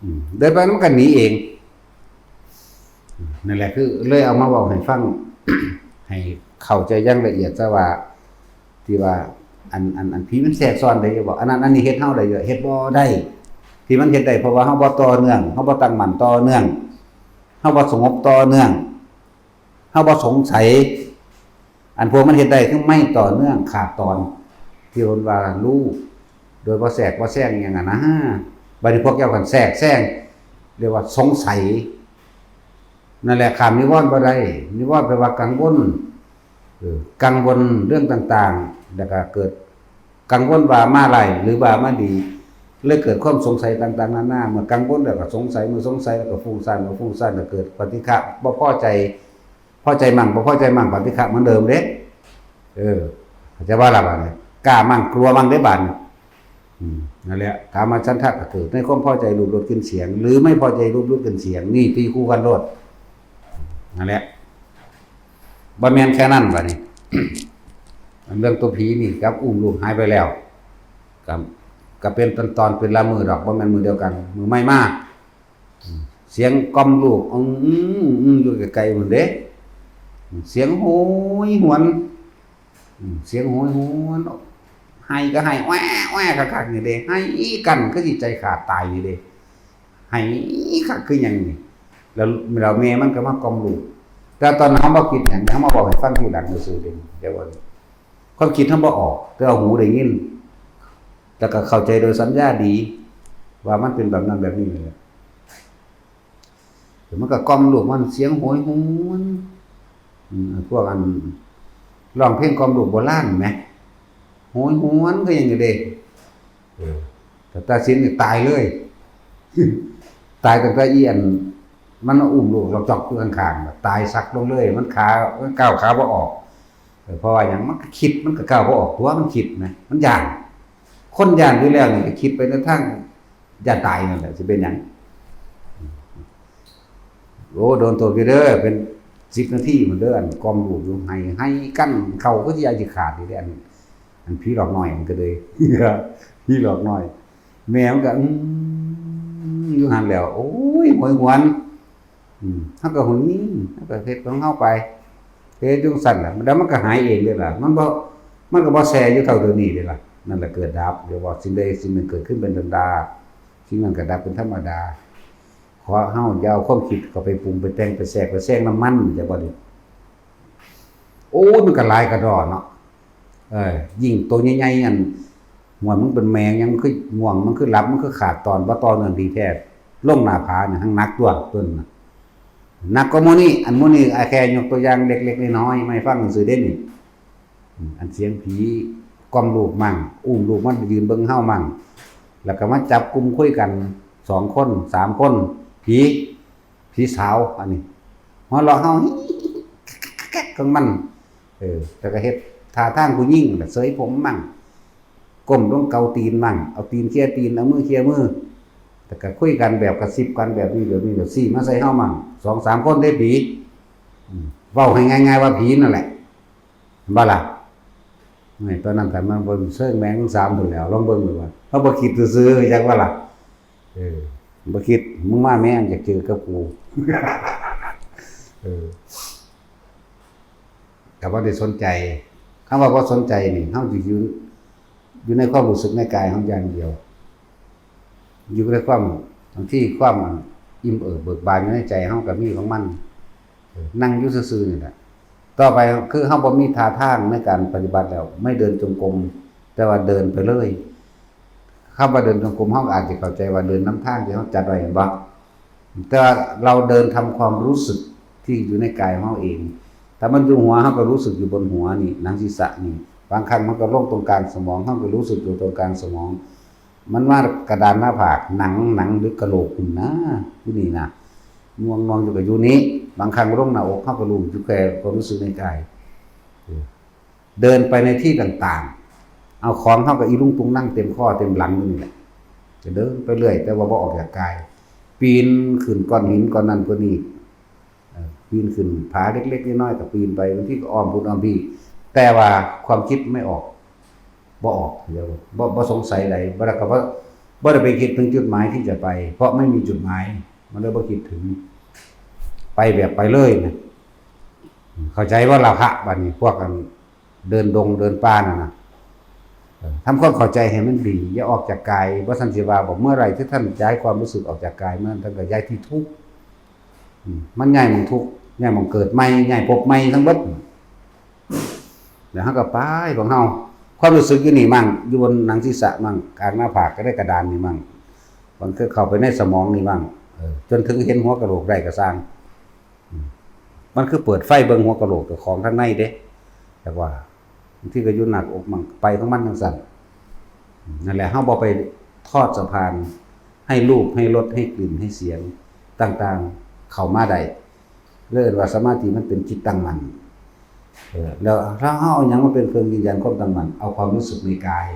อืม เดินไปมันก็หนีเอง นั่นแหละ คือเลยเอามาเว้าให้ฟัง ให้เข้าใจอย่างละเอียดซะว่า ที่ว่า อัน อัน อันผีมันแทรกซ้อนได้อยู่บ่ อันนั้นอันนี้เฮ็ดเฮาได้อยู่ เฮ็ดบ่ได้ ที่มันเฮ็ดได้ เพราะว่าเฮาบ่ต่อเนื่อง เฮาบ่ตั้งมั่นต่อเนื่อง เฮาบ่สงบต่อเนื่อง เฮาบ่สงสัย อันพวกมันเฮ็ดได้คือไม่ต่อเนื่อง ขาดตอน ที่เพิ่นว่ารู้โดยบ่แทรกบ่แซงอิหยังอะนะ บัดนี้พวกเจ้ากันแทรกแซง เรียกว่าสงสัย นั่นแหละ ข้ามนิวรณ์บ่ได้ นิวรณ์แปลว่ากังวล เออ กังวลเรื่องต่างๆ แล้วก็เกิดกังวลว่ามาร้ายหรือว่ามาดี เลยเกิดความสงสัยต่างๆ นานา เมื่อกังวลแล้วก็สงสัย เมื่อสงสัยแล้วก็ฟุ้งซ่าน เมื่อฟุ้งซ่านก็เกิดปฏิฆะ บ่พอใจ พอใจมั่ง บ่พอใจมั่ง ปฏิฆะเหมือนเดิมเด้ เออ เข้าใจว่าล่ะบาดนี้ กล้ามั่ง กลัวมั่งเด้บาดนี้ อืม นั่นแหละ กามฉันทะก็เกิดในความพอใจรูปรสกลิ่นเสียง หรือไม่พอใจรูปรสกลิ่นเสียง นี่ตีคู่กันโลด นั่นแหละ บ่แม่นแค่นั้นบาดนี้ อันเรื่องตัวผีนี่กับอุ้มลูกหายไปแล้ว ก็ ก็เป็นตอนๆ เป็นละมื้อดอก บ่แม่นมื้อเดียวกัน มื้อใหม่มา อืม เสียงกล่อมลูก อืม อืม อืม อยู่ไกลๆ พุ้นเด้ เสียงโหยหวน อืม เสียงโหยหวน ไห้ก็ไห้ แอ้ แอ้ คักๆ นี่เด้ ไห้กั้นคือสิใจขาดตายนี่เด้ ไห้คักคือหยังนี่ แล้ว แล้วแม่มันก็มากล่อมลูก แต่ตอนนั้นเฮาบ่คิดหยัง เฮามาบอกให้ฟังทีหลังซื่อๆ เด้ เดี๋ยวว่า ความคิดเฮาบ่ออก แต่ว่าหูได้ยิน แล้วก็เข้าใจโดยสัญญาดี ว่ามันเป็นแบบนั้นแบบนี้เลย มันก็กล่อมลูกมันเสียงโหยหวน อืม พวกอันร้องเพลงกล่อมลูกโบราณแหม โหยหวนคือหยังนี่เด้ เออ แต่ตาสินนี่ตายเลย ตายตั้งแต่อีอัน มันอุ้มลูกเราจอกอยู่ข้างๆ น่ะ ตายสักลงเลย มันขา มันก้าวขาบ่ออก เออ เพราะว่าหยัง มันก็คิด มันก็ก้าวบ่ออก ตัวมันคิดนะ มันย้าน คนย้านอยู่แล้วนี่ก็คิดไปในทางย้านตายนั่นแหละ สิเป็นหยัง โอ้ โดนเติบอยู่เด้อ เป็นสิบนาทีพุ้นเด้อ อันกล่อมลูกอยู่ ไห้ ไห้กั้น เข้าคือสิสิขาดอยู่เด้ อัน อันผีหลอกน้อยมันก็เลย ผีหลอกน้อย แม่มันก็ อืม อยู่หั่นแหล้ว โอ้ย โหยหวน อืม เฮาก็โหย เฮาก็เฮ็ดของเฮาไป เฮ็ดจั่งซั้นล่ะ แล้วมันก็หายเองเด้ล่ะ มันบ่ มันก็บ่แซ่อยู่เท่าเดี๋ยวนี้เด้ล่ะ นั่นแหละเกิดดับ เดี๋ยวว่าสิ่งใดสิ่งหนึ่งเกิดขึ้นเป็นธรรมดา สิ่งนั้นก็ดับเป็นธรรมดา ขอเฮาอย่าเอาความคิดเข้าไปปรุงไปแต่งไปแทรกไปแซงนำมัน จะบ่ดี โอ้ย มันก็หลายกระดอเนาะ เออ ยิ่งตัวใหญ่ๆ อัน ม่วนมันเป็นแมง ยังมันคือง่วง มันคือหลับ มันคือขาดตอน บ่ต่อเนื่องดีแท้ ลงหน้าผาเนี่ย หั้งหนักตัว ตัวนั้นน่ะ หนักกว่าหมู่นี้ อันหมู่นี้ อ่ะ แค่ยกตัวอย่างเล็กๆ น้อยๆ มาให้ฟังซื่อๆ เด้นี่ อืม อันเสียงผีกล่อมลูกมั่ง อุ้มลูกมันยืนเบิ่งเฮามั่ง แล้วก็มาจับกลุ่มคุยกัน สองคน สามคน ผี ผีสาว อันนี้ หัวเราะเฮา ของมัน เออ แล้วก็เฮ็ดท่าทางผู้หญิงน่ะ เสยผมมั่ง ก้มลงเกาตีนมั่ง เอาตีนเคลียร์ตีน เอามือเคลียร์มือ แล้วก็คุยกันแบบกระซิบกันแบบนี้แบบนี้ แบบซี้มาใส่เฮามั่ง สองสามคนเด้ผี อืม เว้าให้ง่ายๆ ว่าผีนั่นแหละ เห็นบ่ล่ะ นี่ ตอนนั้นคันมันบ่เซิงแมงสามพุ้นแหล้ว ลองเบิ่งดูว่า เฮาบ่คิดซื่อๆ จักว่าล่ะ เออ บ่คิด มึงมาแม่งอยากเจอกับกู เออ ก็บ่ได้สนใจ คำว่าบ่สนใจนี่ เฮาสิอยู่ อยู่ในความรู้สึกในกายเฮาอย่างเดียว อยู่ในความ บางทีความอิ่มเอิบเบิกบานอยู่ในใจเฮาก็มีของมัน เออ นั่งอยู่ซื่อๆ นี่แหละ ต่อไปคือเฮาบ่มีท่าทางในการปฏิบัติแล้ว ไม่เดินจงกรม แต่ว่าเดินไปเลย คำว่าเดินจงกรม เฮาก็อาจจะเข้าใจว่าเดินนำทางที่เฮาจัดไว้ แม่นบ่ แต่ว่าเราเดินทำความรู้สึกที่อยู่ในกายของเฮาเอง ถ้ามันอยู่หัว เฮาก็รู้สึกอยู่บนหัวนี่ หนังศีรษะนี่ บางครั้งมันก็ลงตรงกลางสมอง เฮาก็รู้สึกอยู่ตรงกลางสมอง มันมากระดานหน้าผาก หนัง หนังหรือกะโหลกพุ้นนะ อยู่นี่นะ ง่วงๆ อยู่ก็อยู่นี่ บางครั้งลงหน้าอก เฮาก็รู้อยู่แค่ความรู้สึกในกาย เออ เดินไปในที่ต่างๆ เอาของเฮาก็อีลุงตุงนั่งเต็มข้อเต็มหลังอยู่นี่แหละ ก็เดินไปเรื่อย แต่ว่าบ่ออกจากกาย ปีนขึ้นก้อนหินก้อนนั้นก้อนนี้ เอ่อ ปีนขึ้นผาเล็กๆ น้อยๆ ก็ปีนไป บางทีก็อ้อมพุ้นอ้อมพี้ แต่ว่าความคิดไม่ออก บ่ออก เดี๋ยว บ่ บ่สงสัยใด บ่ได้ก็บ่ บ่ได้ไปคิดถึงจุดหมายที่จะไป เพราะไม่มีจุดหมาย มันเลยบ่คิดถึง ไปแบบไปเลยนะ เข้าใจบ่ล่ะคะ บัดนี้พวกอันเดินดงเดินป่านั่นน่ะ เออ ทำความเข้าใจให้มันดี อย่าออกจากกาย บ่ซั้นสิว่า บอกเมื่อไหร่ที่ท่านย้ายความรู้สึกออกจากกาย เมื่อนั้นท่านก็ย้ายที่ทุกข์ อืม มันย้ายหม่องทุกข์ ย้ายหม่องเกิดใหม่ ย้ายภพใหม่ทั้งเบิด แล้วเฮาก็ไปของเฮา ความรู้สึกอยู่นี่มั่ง อยู่บนหนังศีรษะมั่ง กลางหน้าผากก็ได้ กระดานนี่มั่ง บางเทื่อเข้าไปในสมองนี่มั่ง เออ จนถึงเห็นหัวกะโหลกได้ก็ซ่าง มันคือเปิดไฟเบิ่งหัวกะโหลกเจ้าของข้างในเด้ แต่ว่าบางทีก็อยู่หนักอกมั่งไปของมันจังซั่น นั่นแหละ เฮาบ่ไปทอดสะพานให้รูป ให้รส ให้กลิ่น ให้เสียงต่างๆ เข้ามาได้ เลยเอิ้นว่าสมาธิมันเป็นจิตตั้งมั่น เออ แล้วถ้าเฮาเอาหยังมาเป็นเครื่องยืนยันความตั้งมั่น เอาความรู้สึกในกาย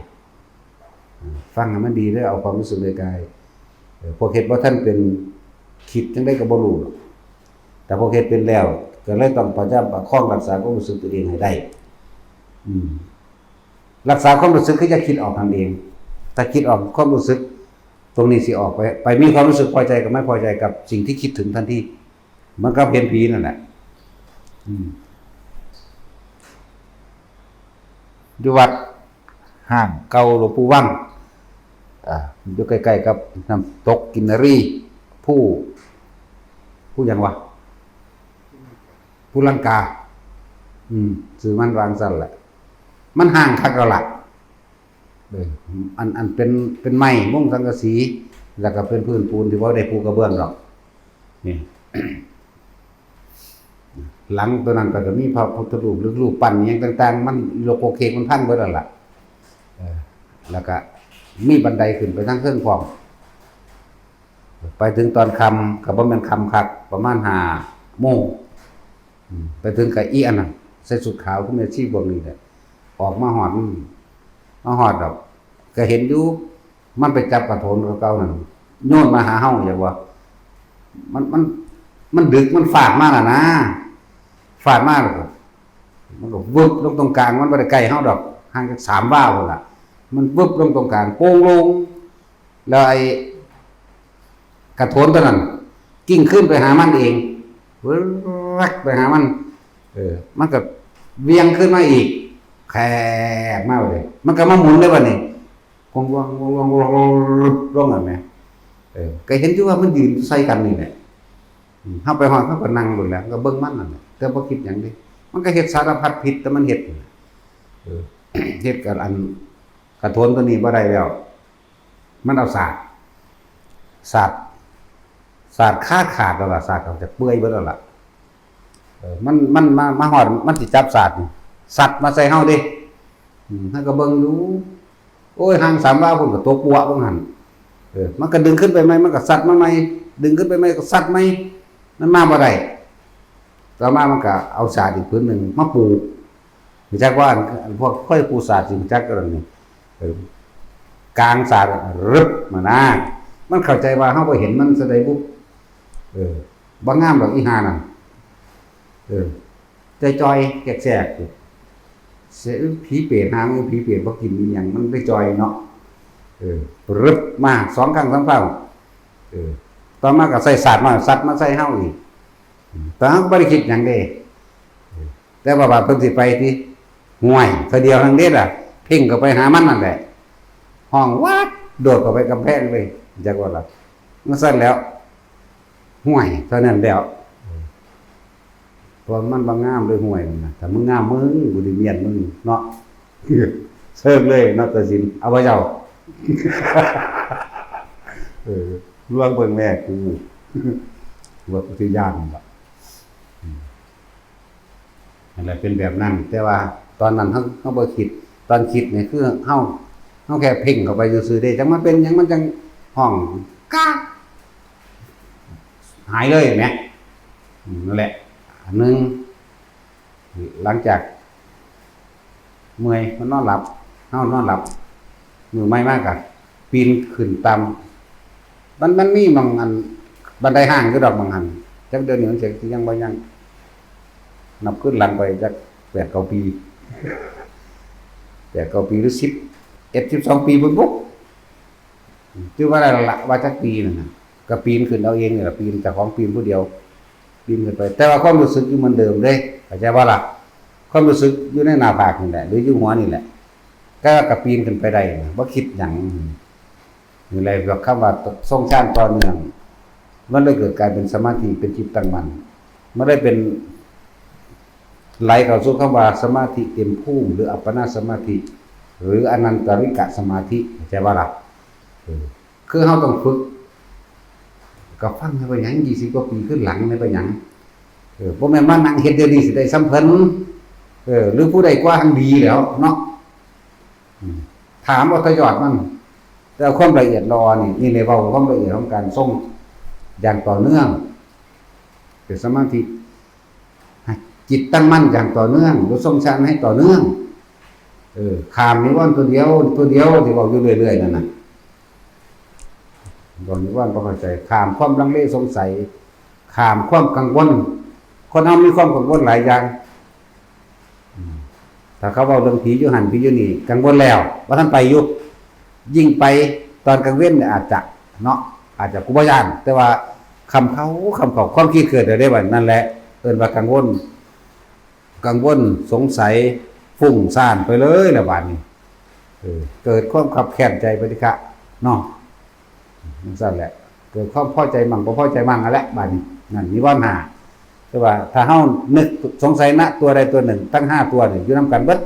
ฟังให้มันดีเด้อ เอาความรู้สึกในกาย เออ พวกเฮ็ดบ่ทันเป็น คิดจั่งใดก็บ่รู้หรอก แต่พวกเฮ็ดเป็นแล้ว ก็เลยต้องพยายามประคองรักษาความรู้สึกตัวเองให้ได้ อืม รักษาความรู้สึกคืออย่าคิดออกนั่นเอง ถ้าคิดออกความรู้สึกตรงนี้สิออกไป ไปมีความรู้สึกพอใจกับไม่พอใจกับสิ่งที่คิดถึงทันที มันก็เป็นผีนั่นแหละ อืม อยู่วัดห้างเก่าหลวงปู่วัง อ่า อยู่ใกล้ๆกับน้ำตกกินนารี ผู้ ผู้หยังวะ ผู้ลังกา อืม ชื่อมันวางซั่นแหละ มันห้างคักแล้วล่ะ เออ อัน อันเป็น เป็นไม้มุงสังกะสี แล้วก็เป็นพื้นปูนที่บ่ได้ปูกระเบื้องดอก นี่ หลังตัวนั้นก็จะมีพระพุทธรูปหรือรูปปั้นอิหยังต่างๆ มันโลโกเคกมันพังเบิดแล้วล่ะ เออ แล้วก็มีบันไดขึ้นไปทางเทิงพร้อม ไปถึงตอนค่ำก็บ่แม่นค่ำคัก ประมาณห้าโมง อืม ไปถึงก็อีอันนั้น ใส่ชุดขาวคือแม่ชีพวกนี้แหละ ออกมาฮอด อืม มาฮอดดอก ก็เห็นอยู่ มันไปจับกระโถนเก่าๆนั่น โยนมาหาเฮา อยากว่า มัน มัน มันดึก มันฟาดมาแล้วนะ ฟาดมาแล้วก็ มันก็วึบลงตรงกลาง มันบ่ได้ใกล้เฮาดอก ห่างจักสามวาพุ้นล่ะ มันวึบลงตรงกลาง โป่งโล่ง แล้วไอ้กระโถนตัวนั้น กิ่งขึ้นไปหามันเอง วึบไปหามัน เออ มันก็เวียงขึ้นมาอีก แขกมาเลย มันก็มาหมุนได้บัดนี้ วงวงวงวงวงวง ลงอันไหม เออ ก็เห็นอยู่ว่ามันยืนใส่กันนี่แหละ อืม เฮาไปฮอด เฮาก็นั่งโลดแหละ ก็เบิ่งมันนั่นแหละ แต่บ่คิดหยังเด้ มันก็เฮ็ดสารพัดผิด แต่มันเฮ็ดนั่นแหละ เออ เฮ็ดกับอันกระโถนตัวนี้บ่ได้แล้ว มันเอาสาด สาด สาดขาขาดแล้วล่ะ สาดออกจากเปื่อยเบิดแล้วล่ะ เออ มัน มันมา มาฮอด มันสิจับสาดนี่ สัดมาใส่เฮาเด้ อืม เฮาก็เบิ่งอยู่ โอ้ย ห่างสามวาพุ้นก็ตกปัวะว่าหั่น เออ มันก็ดึงขึ้นไปใหม่ มันก็สัดมาใหม่ ดึงขึ้นไปใหม่ก็สัดใหม่ มันมาบ่ได้ ต่อมามันก็เอาสาดอีกผืนหนึ่งมาปู รู้จักว่าอัน อันพวกเคยปูสาดสิรู้จักกันนี่ เออ กลางสาด รึบมานะ มันเข้าใจว่าเฮาบ่เห็นมันซะใดบุ เออ บ่งามดอกอีห่านั่น เออ จ่อยๆ แจกๆ เสียผีเปรต หามันผีเปรตบ่กินอีหยัง มันได้จ่อยเนาะ เออ รึบมาสองครั้งสามครั้ง เออ ต่อมาก็ใส่สาดมา สัดมาใส่เฮาอีก แต่เฮาก็บ่ได้คิดหยังเด้ แต่ว่าบาดเพิ่นสิไปติ ห่วย เทื่อเดียวทั้งเด้ล่ะ เพ่งเข้าไปหามันนั่นแหละ ฮ้องวัด โดดเข้าไปกำแพงเลย จักว่าล่ะ มันสั่นแล้ว ห่วย เท่านั้นแล้ว เพราะมันบ่งามเลย ห่วยนั่นน่ะ ถ้ามึงงามมึง กูสิเมียนมึงเนาะ เซิงเลยเนาะ ตัดสิน เอาบ่เจ้า เออ ลองเบิ่งแม่กู ว่ากูสิย้านบ่ อืม นั่นแหละ เป็นแบบนั้น แต่ว่าตอนนั้นเฮา เฮาบ่คิด ตอนคิดนี่คือเฮา เฮาแค่เพ่งเข้าไปซื่อๆเด้ จั่งมันเป็นหยัง มันจั่งฮ้องก๊าก หายเลยแหม อืม นั่นแหละ อันหนึ่ง หลังจากเมื่อย มันนอนหลับ เฮานอนหลับ มื้อใหม่มาก็ปีนขึ้นตาม มัน มันมีหม่องอันบันไดห้างอยู่ดอกหม่องหั่น จักเดี๋ยวนี้มันสิยังบ่ยัง นับคืนหลังไปจักแปดเก้าปี แปดเก้าปีหรือสิบเอ็ด สิบสองปีพุ้นบุ จื่อบ่ได้แล้วล่ะ ว่าจักปีนั่นน่ะ ก็ปีนขึ้นเอาเองนี่ล่ะ ปีน เจ้าของปีนผู้เดียว ปีนขึ้นไป แต่ว่าความรู้สึกอยู่เหมือนเดิมเด้ เข้าใจบ่ล่ะ ความรู้สึกอยู่ในหน้าผากนี่แหละ หรืออยู่หัวนี่แหละ แต่ว่าก็ปีนขึ้นไปได้นะ บ่คิดหยัง นี่แหละ คำว่าทรงฌานต่อเนื่อง มันเลยเกิดกลายเป็นสมาธิ เป็นจิตตั้งมั่น มันเลยเป็น ไหลเข้าสู่คำว่าสมาธิเต็มภูมิ หรืออัปปนาสมาธิ หรืออนันตริกะสมาธิ เข้าใจบ่ล่ะ เออ คือเฮาต้องฝึก ก็ฟังให้ไปหยัง ยี่สิบกว่าปีขึ้นหลังให้ไปหยัง เออ บ่แม่นมานั่งเฮ็ดเดี๋ยวนี้สิได้ส่ำเพิ่น เออ หรือผู้ใดกว่าหั่นดีแล้วเนาะ อืม ถามเอาแต่ยอดมัน แต่ความละเอียดละออนี่ นี่เลยเว้าความละเอียดของการทรงอย่างต่อเนื่อง เป็นสมาธิ ให้จิตตั้งมั่นอย่างต่อเนื่อง หรือทรงฌานให้ต่อเนื่อง เออ ข้ามนิวรณ์ตัวเดียว ตัวเดียวที่เว้าอยู่เรื่อยๆนั่นน่ะ บ่นิวรณ์บ่เข้าใจ ข้ามความลังเลสงสัย ข้ามความกังวล คนเฮามีความกังวลหลายอย่าง อืม ถ้าเขาเว้าเรื่องผีอยู่หั่นผีอยู่นี่ กังวลแล้ว บ่ทันไปอยู่ ยิ่งไปตอนกลางเว็นเนี่ยอาจจะเนาะ อาจจะ กูบ่ย้าน แต่ว่าค่ำเข้าค่ำเข้า ความคิดเกิดแล้วเด้บัดนั้นแหละ เอิ้นว่ากังวล กังวลสงสัยฟุ้งซ่านไปเลยละบาดนี้ เออ เกิดความคับแค้นใจไปติคะ เนาะ จั่งซั้นแหละ เกิดความพอใจมั่งบ่พอใจมั่งนั่นแหละบาดนี้ นั่นนิวรณ์ห้า แต่ว่าถ้าเฮานึกสงสัยณตัวใดตัวหนึ่ง ทั้งห้าตัวนี่อยู่นำกันเบิด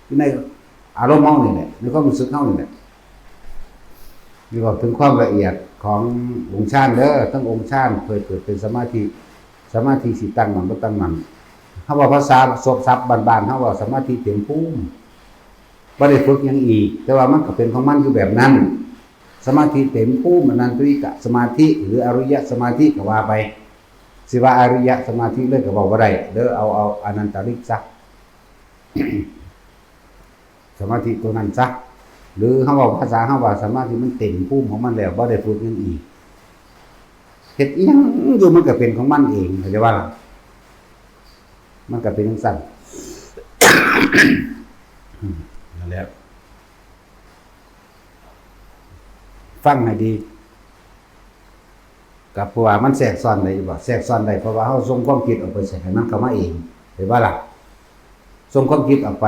อยู่ในอารมณ์เฮานี่แหละ ในความรู้สึกเฮานี่แหละ นี่เว้าถึงความละเอียดขององค์ฌานเด้อ ทั้งองค์ฌานเคยเกิดเป็นสมาธิ สมาธิสิตั้งมั่นบ่ตั้งมั่น เฮาเว้าภาษาสบศัพท์บ้านๆ เฮาเว้าสมาธิเต็มภูมิ บ่ได้ฝึกหยังอีก แต่ว่ามันก็เป็นของมันอยู่แบบนั้น สมาธิเต็มภูมิ อนันตริกะสมาธิ หรืออริยสมาธิก็ว่าไป สิว่าอริยสมาธิเลยก็เว้าบ่ได้เด้อ เอา เอาอนันตริกซะ สมาธิตัวนั้นซะ หรือเฮาเว้าภาษาเฮาว่าสมาธิมันเต็มภูมิของมันแล้ว บ่ได้ฝึกหยังอีก เฮ็ดอิหยังอยู่มันก็เป็นของมันเอง เข้าใจบ่ล่ะ มันก็เป็นจั่งซั้น อืม นั่นแหละ ฟังให้ดี ก็เพราะว่ามันแทรกซ้อนได้อยู่บ่ แทรกซ้อนได้ เพราะว่าเฮาส่งความคิดออกไปใส่ให้มันเข้ามาเอง เห็นบ่ล่ะ ส่งความคิดออกไป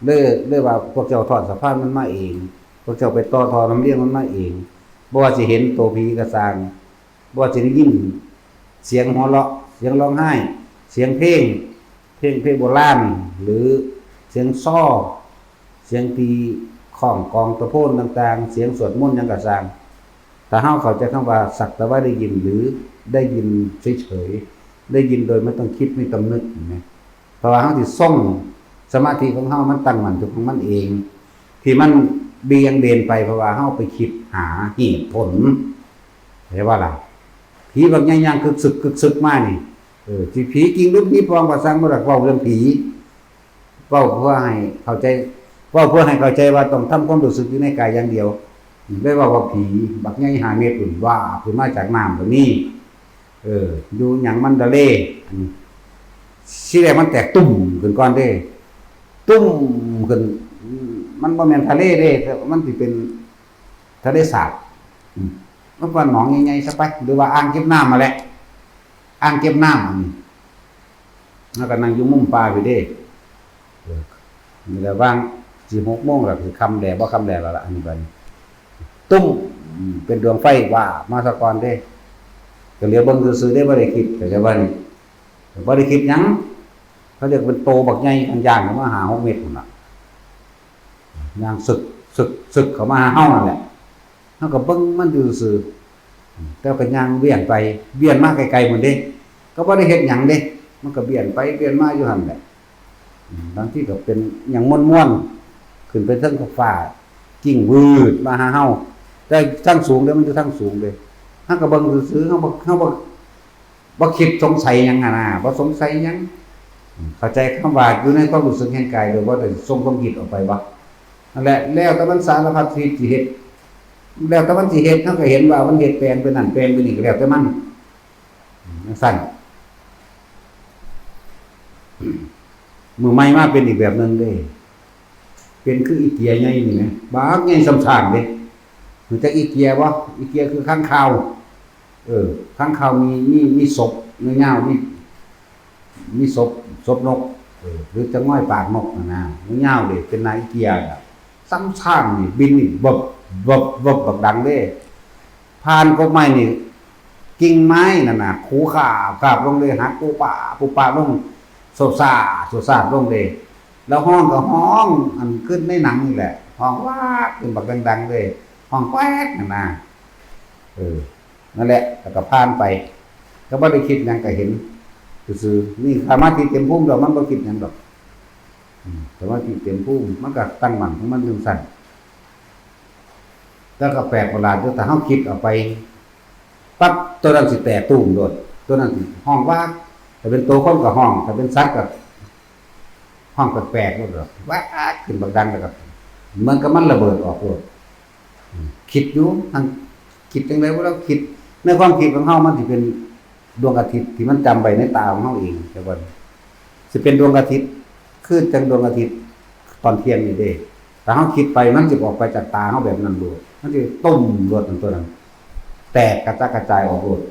เลย เลยว่าพวกเจ้าทอดสะพานมันมาเอง พวกเจ้าไปต่อท่อลำเลียงมันมาเอง บ่ว่าสิเห็นตัวผีก็ซ่าง บ่ว่าสิได้ยินเสียงหัวเราะ เสียงร้องไห้ เสียงเพลง เพลง เพลงโบราณ หรือเสียงซอ เสียงตีค้องกลองตะโพนต่างๆ เสียงสวดมนต์หยังก็ซ่าง ถ้าเฮาเข้าใจคำว่าสักแต่ว่าได้ยิน หรือได้ยินเฉยๆ ได้ยินโดยไม่ต้องคิดไม่ต้องนึก เห็นไหม เพราะว่าเฮาสิทรงสมาธิของเฮามันตั้งมั่นอยู่ของมันเอง ที่มันเบี่ยงเบนไป เพราะว่าเฮาไปคิดหาเหตุผล เข้าใจบ่ล่ะ ผีบักใหญ่ย่างกึกสึกกึกสึกมานี่ เออ สิผีจริงหรือผีปลอมก็ซ่าง บ่อยากเว้าเรื่องผี เว้าเพื่อให้เข้าใจ เว้าเพื่อให้เข้าใจว่าต้องทำความรู้สึกอยู่ในกายอย่างเดียว ได้เว้าว่าผีบักใหญ่ห้าเมตรพุ้น ว่าขึ้นมาจากน้ำก็มี เออ อยู่หยังมันดาเล อันนี้ ทีแรกมันแตกตุ้มขึ้นก่อนเด้ ตุ้มขึ้น มันบ่แม่นทะเลเด้ มันสิเป็นทะเลสาบ อืม มันก็หนองใหญ่ๆซะไป หรือว่าอ่างเก็บน้ำมาแหละ อ่างเก็บน้ำอันนี้ แล้วก็นั่งอยู่มุมป่าพี้เด้ เออ นี่แหละ ว่างสิหกโมงแล้ว สิค่ำแลบ่ค่ำแลแล้วล่ะ อันนี้บัดนี้ ตุ้ม อืม เป็นดวงไฟวาบมาซะก่อนเด้ ก็เหลียวเบิ่งซื่อๆเด้ บ่ได้คิด เข้าใจบ่นี่ บ่ได้คิดหยัง เขาเรียกเป็นโตบักใหญ่ ย่างเข้ามาห้าหกเมตรพุ้นน่ะ ย่างสึก สึก สึกเข้ามาหาเฮานั่นแหละ เฮาก็เบิ่งมันอยู่ซื่อ แต่ก็ย่างเวียนไปเวียนมาไกลๆพุ้นเด้ ก็บ่ได้เฮ็ดหยังเด้ มันก็เวียนไปเวียนมาอยู่หั่นแหละ อืม บางทีก็เป็นหยังม่วนๆ ขึ้นไปเทิงฟ้า กิ้งวืดมาหาเฮา แต่ทางสูงเด้ มันอยู่ทางสูงเด้ เฮาก็เบิ่งซื่อๆ เฮาบ่ เฮาบ่ บ่คิดสงสัยหยังหั้นนะ บ่สงสัยหยัง อืม เข้าใจคำว่าอยู่ในความรู้สึกแห่งกาย โดยบ่ได้ส่งความคิดออกไปบ่ นั่นแหละ แล้วแต่มันสารพัดที่สิเฮ็ด แล้วแต่มันสิเฮ็ด เฮาก็เห็นว่ามันเฮ็ดแปลงไปนั่นแปลงไปนี่ ก็แล้วแต่มัน อืม จั่งซั้น มื้อใหม่มาเป็นอีกแบบหนึ่งเด้ เป็นคืออีเกียใหญ่นี่แหม บักใหญ่ส่ำช้างเด้ รู้จักอีเกียบ่ อีเกียคือค้างคาว เออ ค้างคาวมี มี มีศพยาวๆ มี มีศพ ศพนก เออ หรือจะง่อยปากนกนั่นนะ ยาวๆเด้ เป็นหน้าอีเกียอะ ส่ำช้างนี่บินนี่ วับ วับ วับ บักดังเด้ ผ่านกกไม้นี่ กิ่งไม้นั่นน่ะ ขูขาบขาบลงเลย หักปูปะปูปะลง โซซาโซซาลงเลย แล้วฮ้องก็ฮ้อง อันขึ้นในหนังนี่แหละ ฮ้องวากขึ้นบักดังๆเลย ฮ้องแกวกนั่นน่ะ เออ นั่นแหละ แล้วก็ผ่านไป ก็บ่ได้คิดหยัง ก็เห็น ซื่อๆ นี่สมาธิเต็มภูมิแล้วมันบ่คิดหยังดอก อืม สมาธิเต็มภูมิมันก็ตั้งมั่นของมันจั่งซั้น แต่ก็แปลกประหลาดอยู่ ถ้าเฮาคิดออกไปปั๊บ ตัวนั้นสิแตกตูมโลด ตัวนั้นสิฮ้องว้าก ถ้าเป็นตัวคนก็ฮ้อง ถ้าเป็นสัตว์ก็ฮ้องแปลกๆโลด ว้ากขึ้นบักดัง แล้วก็เหมือนกับมันระเบิดออกโลด อืม คิดอยู่ ทั้งคิดจั่งใด๋บ่ เราคิด ในความคิดของเฮามันสิเป็นดวงอาทิตย์ที่มันจำไว้ในตาของเฮาเอง แต่ว่าสิเป็นดวงอาทิตย์ คือจั่งดวงอาทิตย์ตอนเที่ยงนี่เด้ ถ้าเฮาคิดไปมันสิออกไปจากตาเฮาแบบนั้นโลด มันสิตุ้มโลด อันตัวนั้น แตกกระจัดกระจายออกโลด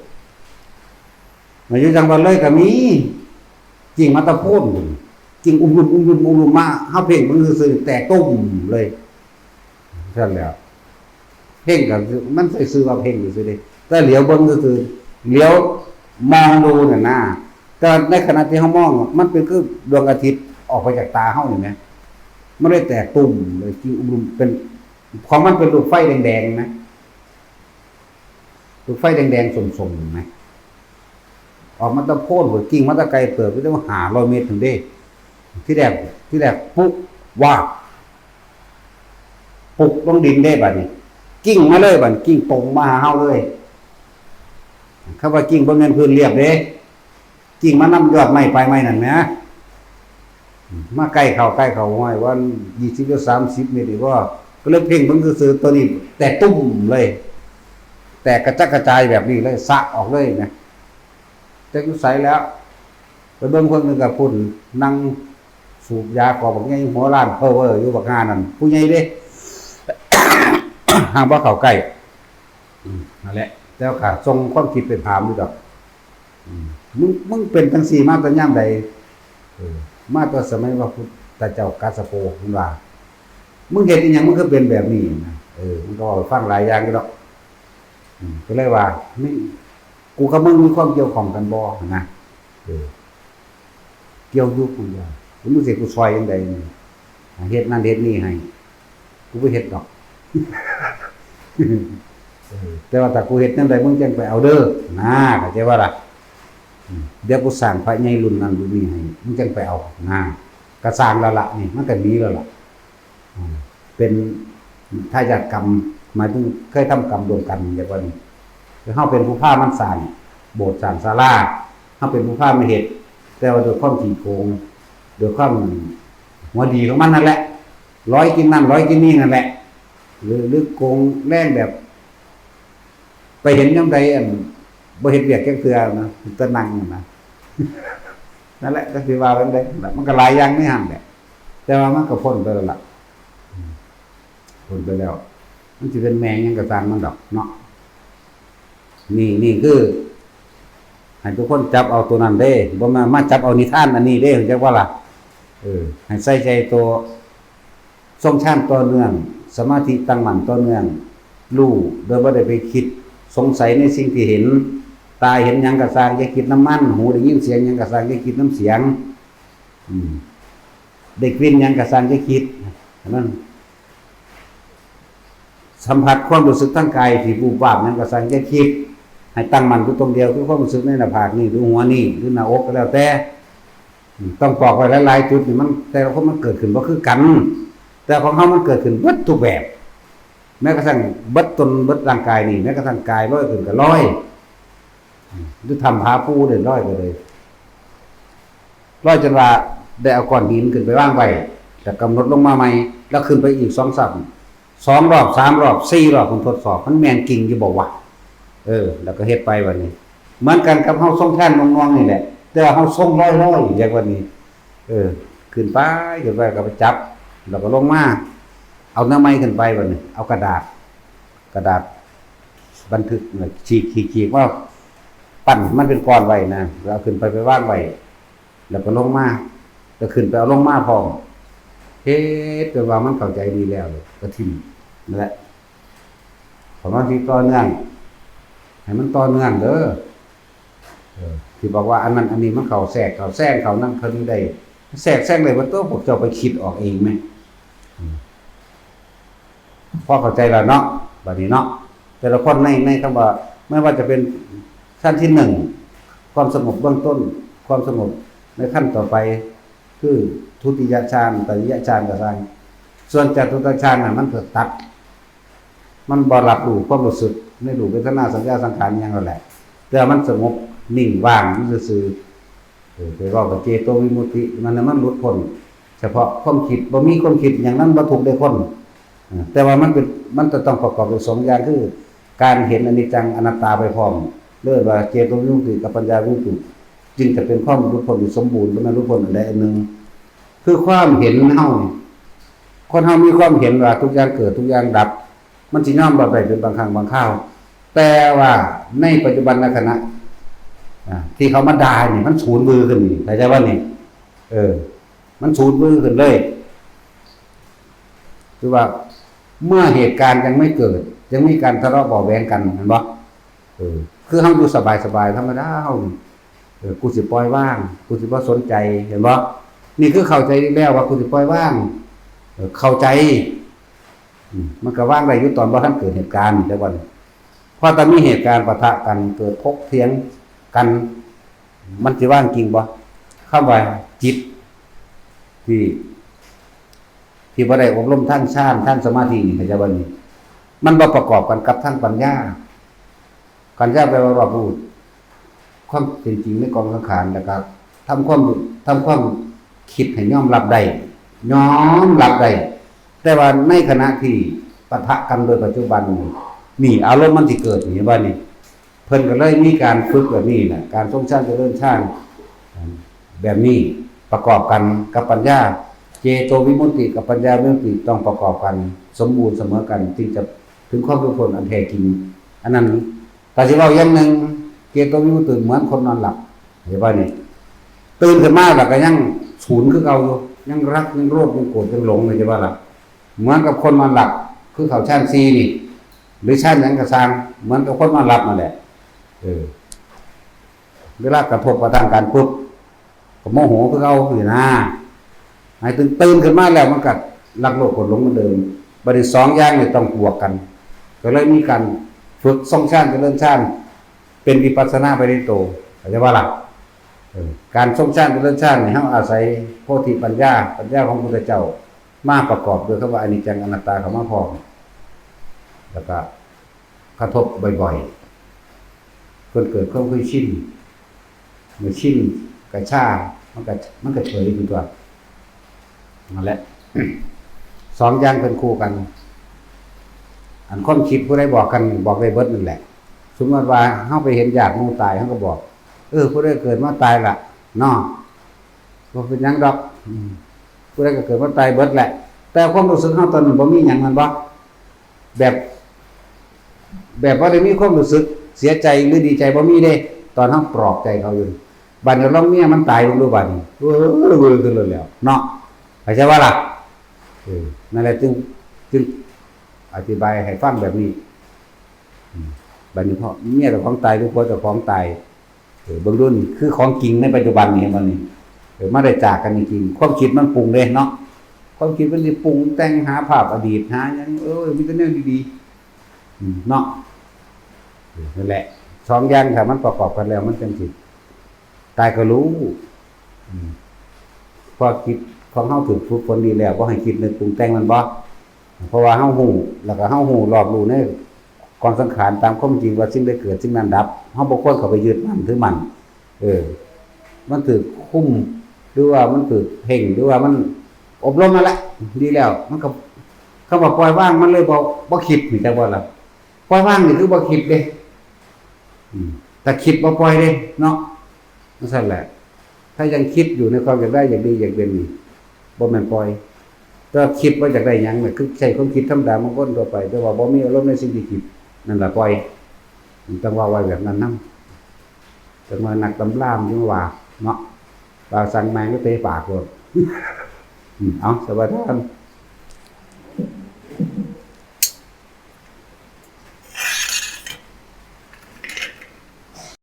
มาอยู่จังหวัดเลยก็มี กิ่งมาตะโพนพุ้น กิ่งอุ้มลุ่มอุ้มลุ่มอุ้มลุ่มมา เฮาเพ่งเบิ่งซื่อๆ แตกตุ้มเลย ซั่นแหล้ว เพ่งก็มันใส่ชื่อว่าเพ่งซื่อๆเด้ แต่เหลียวเบิ่งซื่อๆ เหลียวมองดูน่ะนะ แต่ในขณะที่เฮามอง มันเป็นคือดวงอาทิตย์ออกไปจากตาเฮานี่แหม มันเลยแตกตุ้มเลย กิ่งอุ้มลุ่ม เป็น ของมันเป็นลูกไฟแดงๆนะ ลูกไฟแดงๆ ส้มๆ นะ ออกมาตะโพนพุ้น กิ่งมาตะไกลเติบ อยู่ตั้งห้าร้อยเมตรพุ้นเด้ ที่แรก ที่แรกปุ๊บ วาบ ปุ๊บลงดินเด้บัดนี้ กิ่งมาเลยบัดนี้ กิ่งตรงมาหาเฮาเลย คำว่ากิ่งบ่แม่นพื้นเรียบเด้ กิ่งมานำยอดไม้ปลายไม้นั่นแหม มาใกล้เข้า ใกล้เข้า ห้วย ว่ายี่สิบหรือสามสิบเมตรนี่บ่ ก็เลยเพ่งเบิ่งซื่อๆ ตัวนี้แตกตุ้มเลย แตกกระจัดกระจายแบบนี้เลย สะออกเลยนะ จักอยู่ไสแล้ว ไปเบิ่งเพิ่นนึงก็พุ้น นั่งสูบยาขอบักใหญ่ หัวล้านเพ้อเว้ออยู่ บักห่านั่น ผู้ใหญ่เด้ ห้ามบ่เข้าใกล้ อืม นั่นแหละ แต่ว่าก็ส่งความคิดไปถามอยู่ดอก อืม มึง มึงเป็นจั่งซี้มาแต่ยามใด เออ มาแต่สมัยพระพุทธเจ้ากัสสโป เพิ่นว่า มึงเฮ็ดอิหยัง มึงคือเป็นแบบนี้นะ เออ มันก็เว้าให้ฟังหลายอย่างอยู่ดอก อืม ก็เลยว่า นี่ กูกับมึงมีความเกี่ยวข้องกันบ่ นะ เออ เกี่ยวอยู่ กูว่า กู มึงสิให้กูซ่อยจั่งใด๋นี่ เฮ็ดนั่นเฮ็ดนี่ให้ กูบ่เฮ็ดดอก เออ แต่ว่าถ้ากูเฮ็ดจั่งใด๋ มึงจั่งไปเอาเด้อ นะ เข้าใจบ่ล่ะ อืม เดี๋ยวกูสร้างพระใหญ่รุ่นนั้นรุ่นนี้ให้ มึงจั่งไปเอา นะ ก็สร้างแล้วล่ะ นี่ มันก็หนีแล้วล่ะ อืม เป็นทายาทกรรม หมายถึงเคยทำกรรมร่วมกัน แบบว่านี้ คือเฮาเป็นผู้พามันสร้างโบสถ์สร้างศาลา เฮาเป็นผู้พามันเฮ็ด แต่ว่าด้วยความขี้โกง ด้วยความหัวดีของมันนั่นแหละ ลอยกินนั่น ลอยกินนี่นั่นแหละ หรือ หรือโกงแรงแบบ ไปเห็นยามใด อัน บ่เฮ็ดเวียกจักเทื่อนะ แต่นั่งนั่นนะ นั่นแหละ จักสิว่าจั่งใด๋ มันก็หลายอย่างในหั่นแหละ แต่ว่ามันก็พ้นไปแล้วล่ะ อืม พ้นไปแล้ว มันสิเป็นแม่หยังก็ซ่างมันดอกเนาะ นี่ นี่คือ ให้ทุกคนจับเอาตัวนั้นเด้ บ่แม่นมาจับเอานิทานอันนี้เด้ เข้าใจบ่ล่ะ เออ ให้ใส่ใจตัว ทรงฌานต่อเนื่อง สมาธิตั้งมั่นต่อเนื่อง รู้โดยบ่ได้ไปคิดสงสัยในสิ่งที่เห็น ตาเห็นหยังก็ซ่างอย่าคิดนำมัน หูได้ยินเสียงหยังก็ซ่างอย่าคิดนำเสียง อืม ได้กลิ่นหยังก็ซ่างอย่าคิด อันนั้น สัมผัสความรู้สึกทางกายที่วูบวาบหยังก็ซ่างอย่าคิด ให้ตั้งมั่นอยู่ตรงเดียว คือความรู้สึกในหน้าผากนี่ หรือหัวนี่ หรือหน้าอกก็แล้วแต่ อืม ต้องปอกไว้หลายๆจุดนี่ มัน แต่ละคนมันเกิดขึ้นบ่คือกัน แต่ของเฮามันเกิดขึ้นเบิดทุกแบบ แม้กระทั่งเบิดตนเบิดร่างกายนี่ แม้กระทั่งกายลอยขึ้นก็ลอย อืม อยู่ถ้ำผาปู๋เด้ ลอยไปเลย ลอยจนว่าได้เอาก้อนหินขึ้นไปวางไว้ แล้วกำหนดลงมาใหม่ แล้วขึ้นไปอีกสองสาม สองรอบ สามรอบ สี่รอบ เพิ่นทดสอบ มันแม่นจริงอยู่บ่วะ เออ แล้วก็เฮ็ดไปบัดนี้ เหมือนกันกับเฮาทรงฌานง่วงๆนี่แหละ แต่ว่าเฮาทรงลอยๆ อย่างวันนี้ เออ ขึ้นไป ขึ้นไปก็ไปจับ แล้วก็ลงมา เอาแนวใหม่ขึ้นไปบัดนี้ เอากระดาษ กระดาษบันทึกน่ะ ฉีก ขีด ขีด ว่าปั้นมันเป็นก้อนไว้นะ แล้วเอาขึ้นไป ไปวางไว้ แล้วก็ลงมา แล้วขึ้นไปเอาลงมาพร้อม เฮ็ดจนว่ามันเข้าใจดีแล้ว ก็ถิ่ม นั่นแหละ สมาธิต่อเนื่อง ให้มันต่อเนื่องเด้อ เออ ที่บอกว่าอันนั้นอันนี้มันเข้าแทรก เข้าแซง เข้านั่นเข้านี่ได้ แทรกแซงได้เบิดตัว พวกเจ้าไปคิดออกเองไหม อืม พอเข้าใจแล้วเนาะ บัดนี้เนาะ แต่ละคนใน ในคำว่า ไม่ว่าจะเป็นขั้นที่หนึ่ง ความสงบเบื้องต้น ความสงบในขั้นต่อไป คือทุติยฌาน ตติยฌานก็ซ่าง ส่วนจตุตฌานน่ะมันก็ตัด มันบ่รับรู้ความรู้สึกในรูปเวทนาสัญญาสังขารอิหยังนั่นแหละ แต่มันสงบนิ่งว่างอยู่ซื่อๆ เออ ไปเว้ากับเจโตวิมุตติ มันน่ะมันหลุดพ้น เฉพาะความคิด บ่มีความคิดอย่างนั้นบ่ทุกข์ได้คน เออ แต่ว่ามันเป็น มันจะต้องประกอบด้วยสองอย่าง คือการเห็นอนิจจังอนัตตาไปพร้อม เรียกว่าเจโตวิมุตติกับปัญญาวิมุตติ จึงจะเป็นความหลุดพ้นที่สมบูรณ์ บ่แม่นหลุดพ้นอันใดอันหนึ่ง คือความเห็นเฮานี่ คนเฮามีความเห็นว่าทุกอย่างเกิดทุกอย่างดับ มันสิยอมรับได้เป็นบางครั้งบางคราว แต่ว่าในปัจจุบันขณะ อ่า ที่เขามาด่านี่ มันสูนวือขึ้นนี่ เข้าใจบ่นี่ เออ มันสูนวือขึ้นเลย คือว่าเมื่อเหตุการณ์ยังไม่เกิด ยังมีการทะเลาะเบาะแว้งกัน เห็นบ่ เออ คือเฮาอยู่สบายๆ ธรรมดาเฮานี่ เออ กูสิปล่อยวาง กูสิบ่สนใจ เห็นบ่ นี่คือเข้าใจแล้วว่ากูสิปล่อยวาง เออ เข้าใจ อืม มันก็วางได้อยู่ตอนบ่ทันเกิดเหตุการณ์ แต่ว่าพอแต่มีเหตุการณ์ปะทะกัน เกิดถกเถียงกัน มันสิวางจริงบ่ คำว่าจิตที่ ที่บ่ได้อบรมทางฌาน ทางสมาธินี่ เข้าใจบ่นี่ มันบ่ประกอบกันกับทางปัญญา ปัญญาแปลว่ารอบรู้ความเป็นจริงในกองสังขาร แล้วก็ทำความ ทำความคิดให้ยอมรับได้ ยอมรับได้ แต่ว่าในขณะที่ปะทะกันโดยปัจจุบันนี่ นี่อารมณ์มันสิเกิด เห็นบ่นี่ เพิ่นก็เลยมีการฝึกแบบนี้แหละ การทรงฌานเจริญฌาน แบบนี้ประกอบกันกับปัญญา เจโตวิมุตติกับปัญญาวิมุตติต้องประกอบกัน สมบูรณ์เสมอกัน จึงจะถึงความหลุดพ้นอันแท้จริง อันนั้น แต่สิเว้าอย่างหนึ่ง เจโตวิมุตติเหมือนคนนอนหลับ เห็นบ่นี่ ตื่นขึ้นมาแล้วก็ยังสูนคือเก่าอยู่ ยังรัก ยังโลภ ยังโกรธ ยังหลง เข้าใจบ่ล่ะ เหมือนกับคนนอนหลับ คือเข้าฌานสี่นี่ หรือฌานหยังก็ซ่าง เหมือนกับคนนอนหลับนั่นแหละ เออ เวลากระทบกระทั่งกันปุ๊บ ก็โมโหคือเก่าอยู่นะ หมายถึงตื่นขึ้นมาแล้วมันก็รัก โลภ โกรธ หลงเหมือนเดิม บัดนี้สองอย่างนี่ต้องบวกกัน ก็เลยมีการฝึกทรงฌานเจริญฌาน เป็นวิปัสสนาไปในตัว เข้าใจบ่ล่ะ เออ การทรงฌานเจริญฌานนี่ เฮาอาศัยโพธิปัญญา ปัญญาของพุทธเจ้า มาประกอบด้วยคำว่าอนิจจังอนัตตาเข้ามาพร้อม แล้วก็กระทบบ่อยๆ จนเกิดความเคยชิน เมื่อชินก็ชา มันก็ มันก็เฉยอยู่ตัว นั่นแหละ สองอย่างเป็นคู่กัน อันความคิดผู้ใดบอกกัน บอกได้เบิดนั่นแหละ สมมติว่าเฮาไปเห็นญาติหมู่ตาย เฮาก็บอก เออ ผู้ใดเกิดมาตายละเนาะ บ่เป็นหยังดอก อืม ผู้ใดก็เกิดมาตายเบิดแหละ แต่ความรู้สึกเฮาตอนนั้นบ่มีหยัง แม่นบ่ แบบ แบบบ่ได้มีความรู้สึกเสียใจหรือดีใจ บ่มีเด้ ตอนเฮาปลอบใจเขาอยู่ บัดนี้ลองเมียมันตายเบิ่งดูบัดนี้ เออ เออ ขึ้นรถแล้วเนาะ เข้าใจบ่ล่ะ เออ นั่นแหละจึง จึงอธิบายให้ฟังแบบนี้ อืม บัดนี้พ่อ เมียเจ้าของตายหรือผัวเจ้าของตาย เออ เบิ่งดูนี่ คือของจริงในปัจจุบันนี่ เห็นบ่นี่ เออ มาได้จากกันจริงๆ ความคิดมันปรุงเด้เนาะ ความคิดมันสิปรุงแต่งหาภาพอดีต หาหยัง เออ มีแต่แนวดีๆ อืม เนาะ เออ นั่นแหละ สองอย่างถ้ามันประกอบกันแล้ว มันจั่งสิ ตายก็รู้ อืม เพราะจิตของเฮาถูกฝึกฝนดีแล้ว บ่ให้คิดนึกปรุงแต่ง แม่นบ่ เพราะว่าเฮารู้ แล้วก็เฮารู้รอบรู้ในกองสังขารตามความจริงว่าสิ่งใดเกิดสิ่งนั้นดับ เฮาบ่ควรเข้าไปยึดมั่นถือมั่น เออ มันถูกคุม หรือว่ามันถูกเพ่ง หรือว่ามันอบรมนั่นแหละ ดีแล้ว มันก็ คำว่าปล่อยวางมันเลยบ่ บ่คิด นี่จักว่าล่ะ ปล่อยวางนี่คือบ่คิดเด้ อืม แต่คิดบ่ปล่อยเด้เนาะ จั่งซั่นแหละ ถ้ายังคิดอยู่ในความอยากได้อยากดีอยากเป็นนี่ บ่แม่นปล่อย แต่ว่าคิดว่าอยากได้หยังน่ะ คือใช้ความคิดธรรมดาของคนทั่วไป แต่ว่าบ่มีอารมณ์ในสิ่งที่คิด นั่นล่ะปล่อย ต้องว่าไว้แบบนั้นนำ จั่งว่านักตำรามันจั่งว่าเนาะ ว่าสั่งแมงก็เตะปากโลด อืม เอา สวัสดีครับ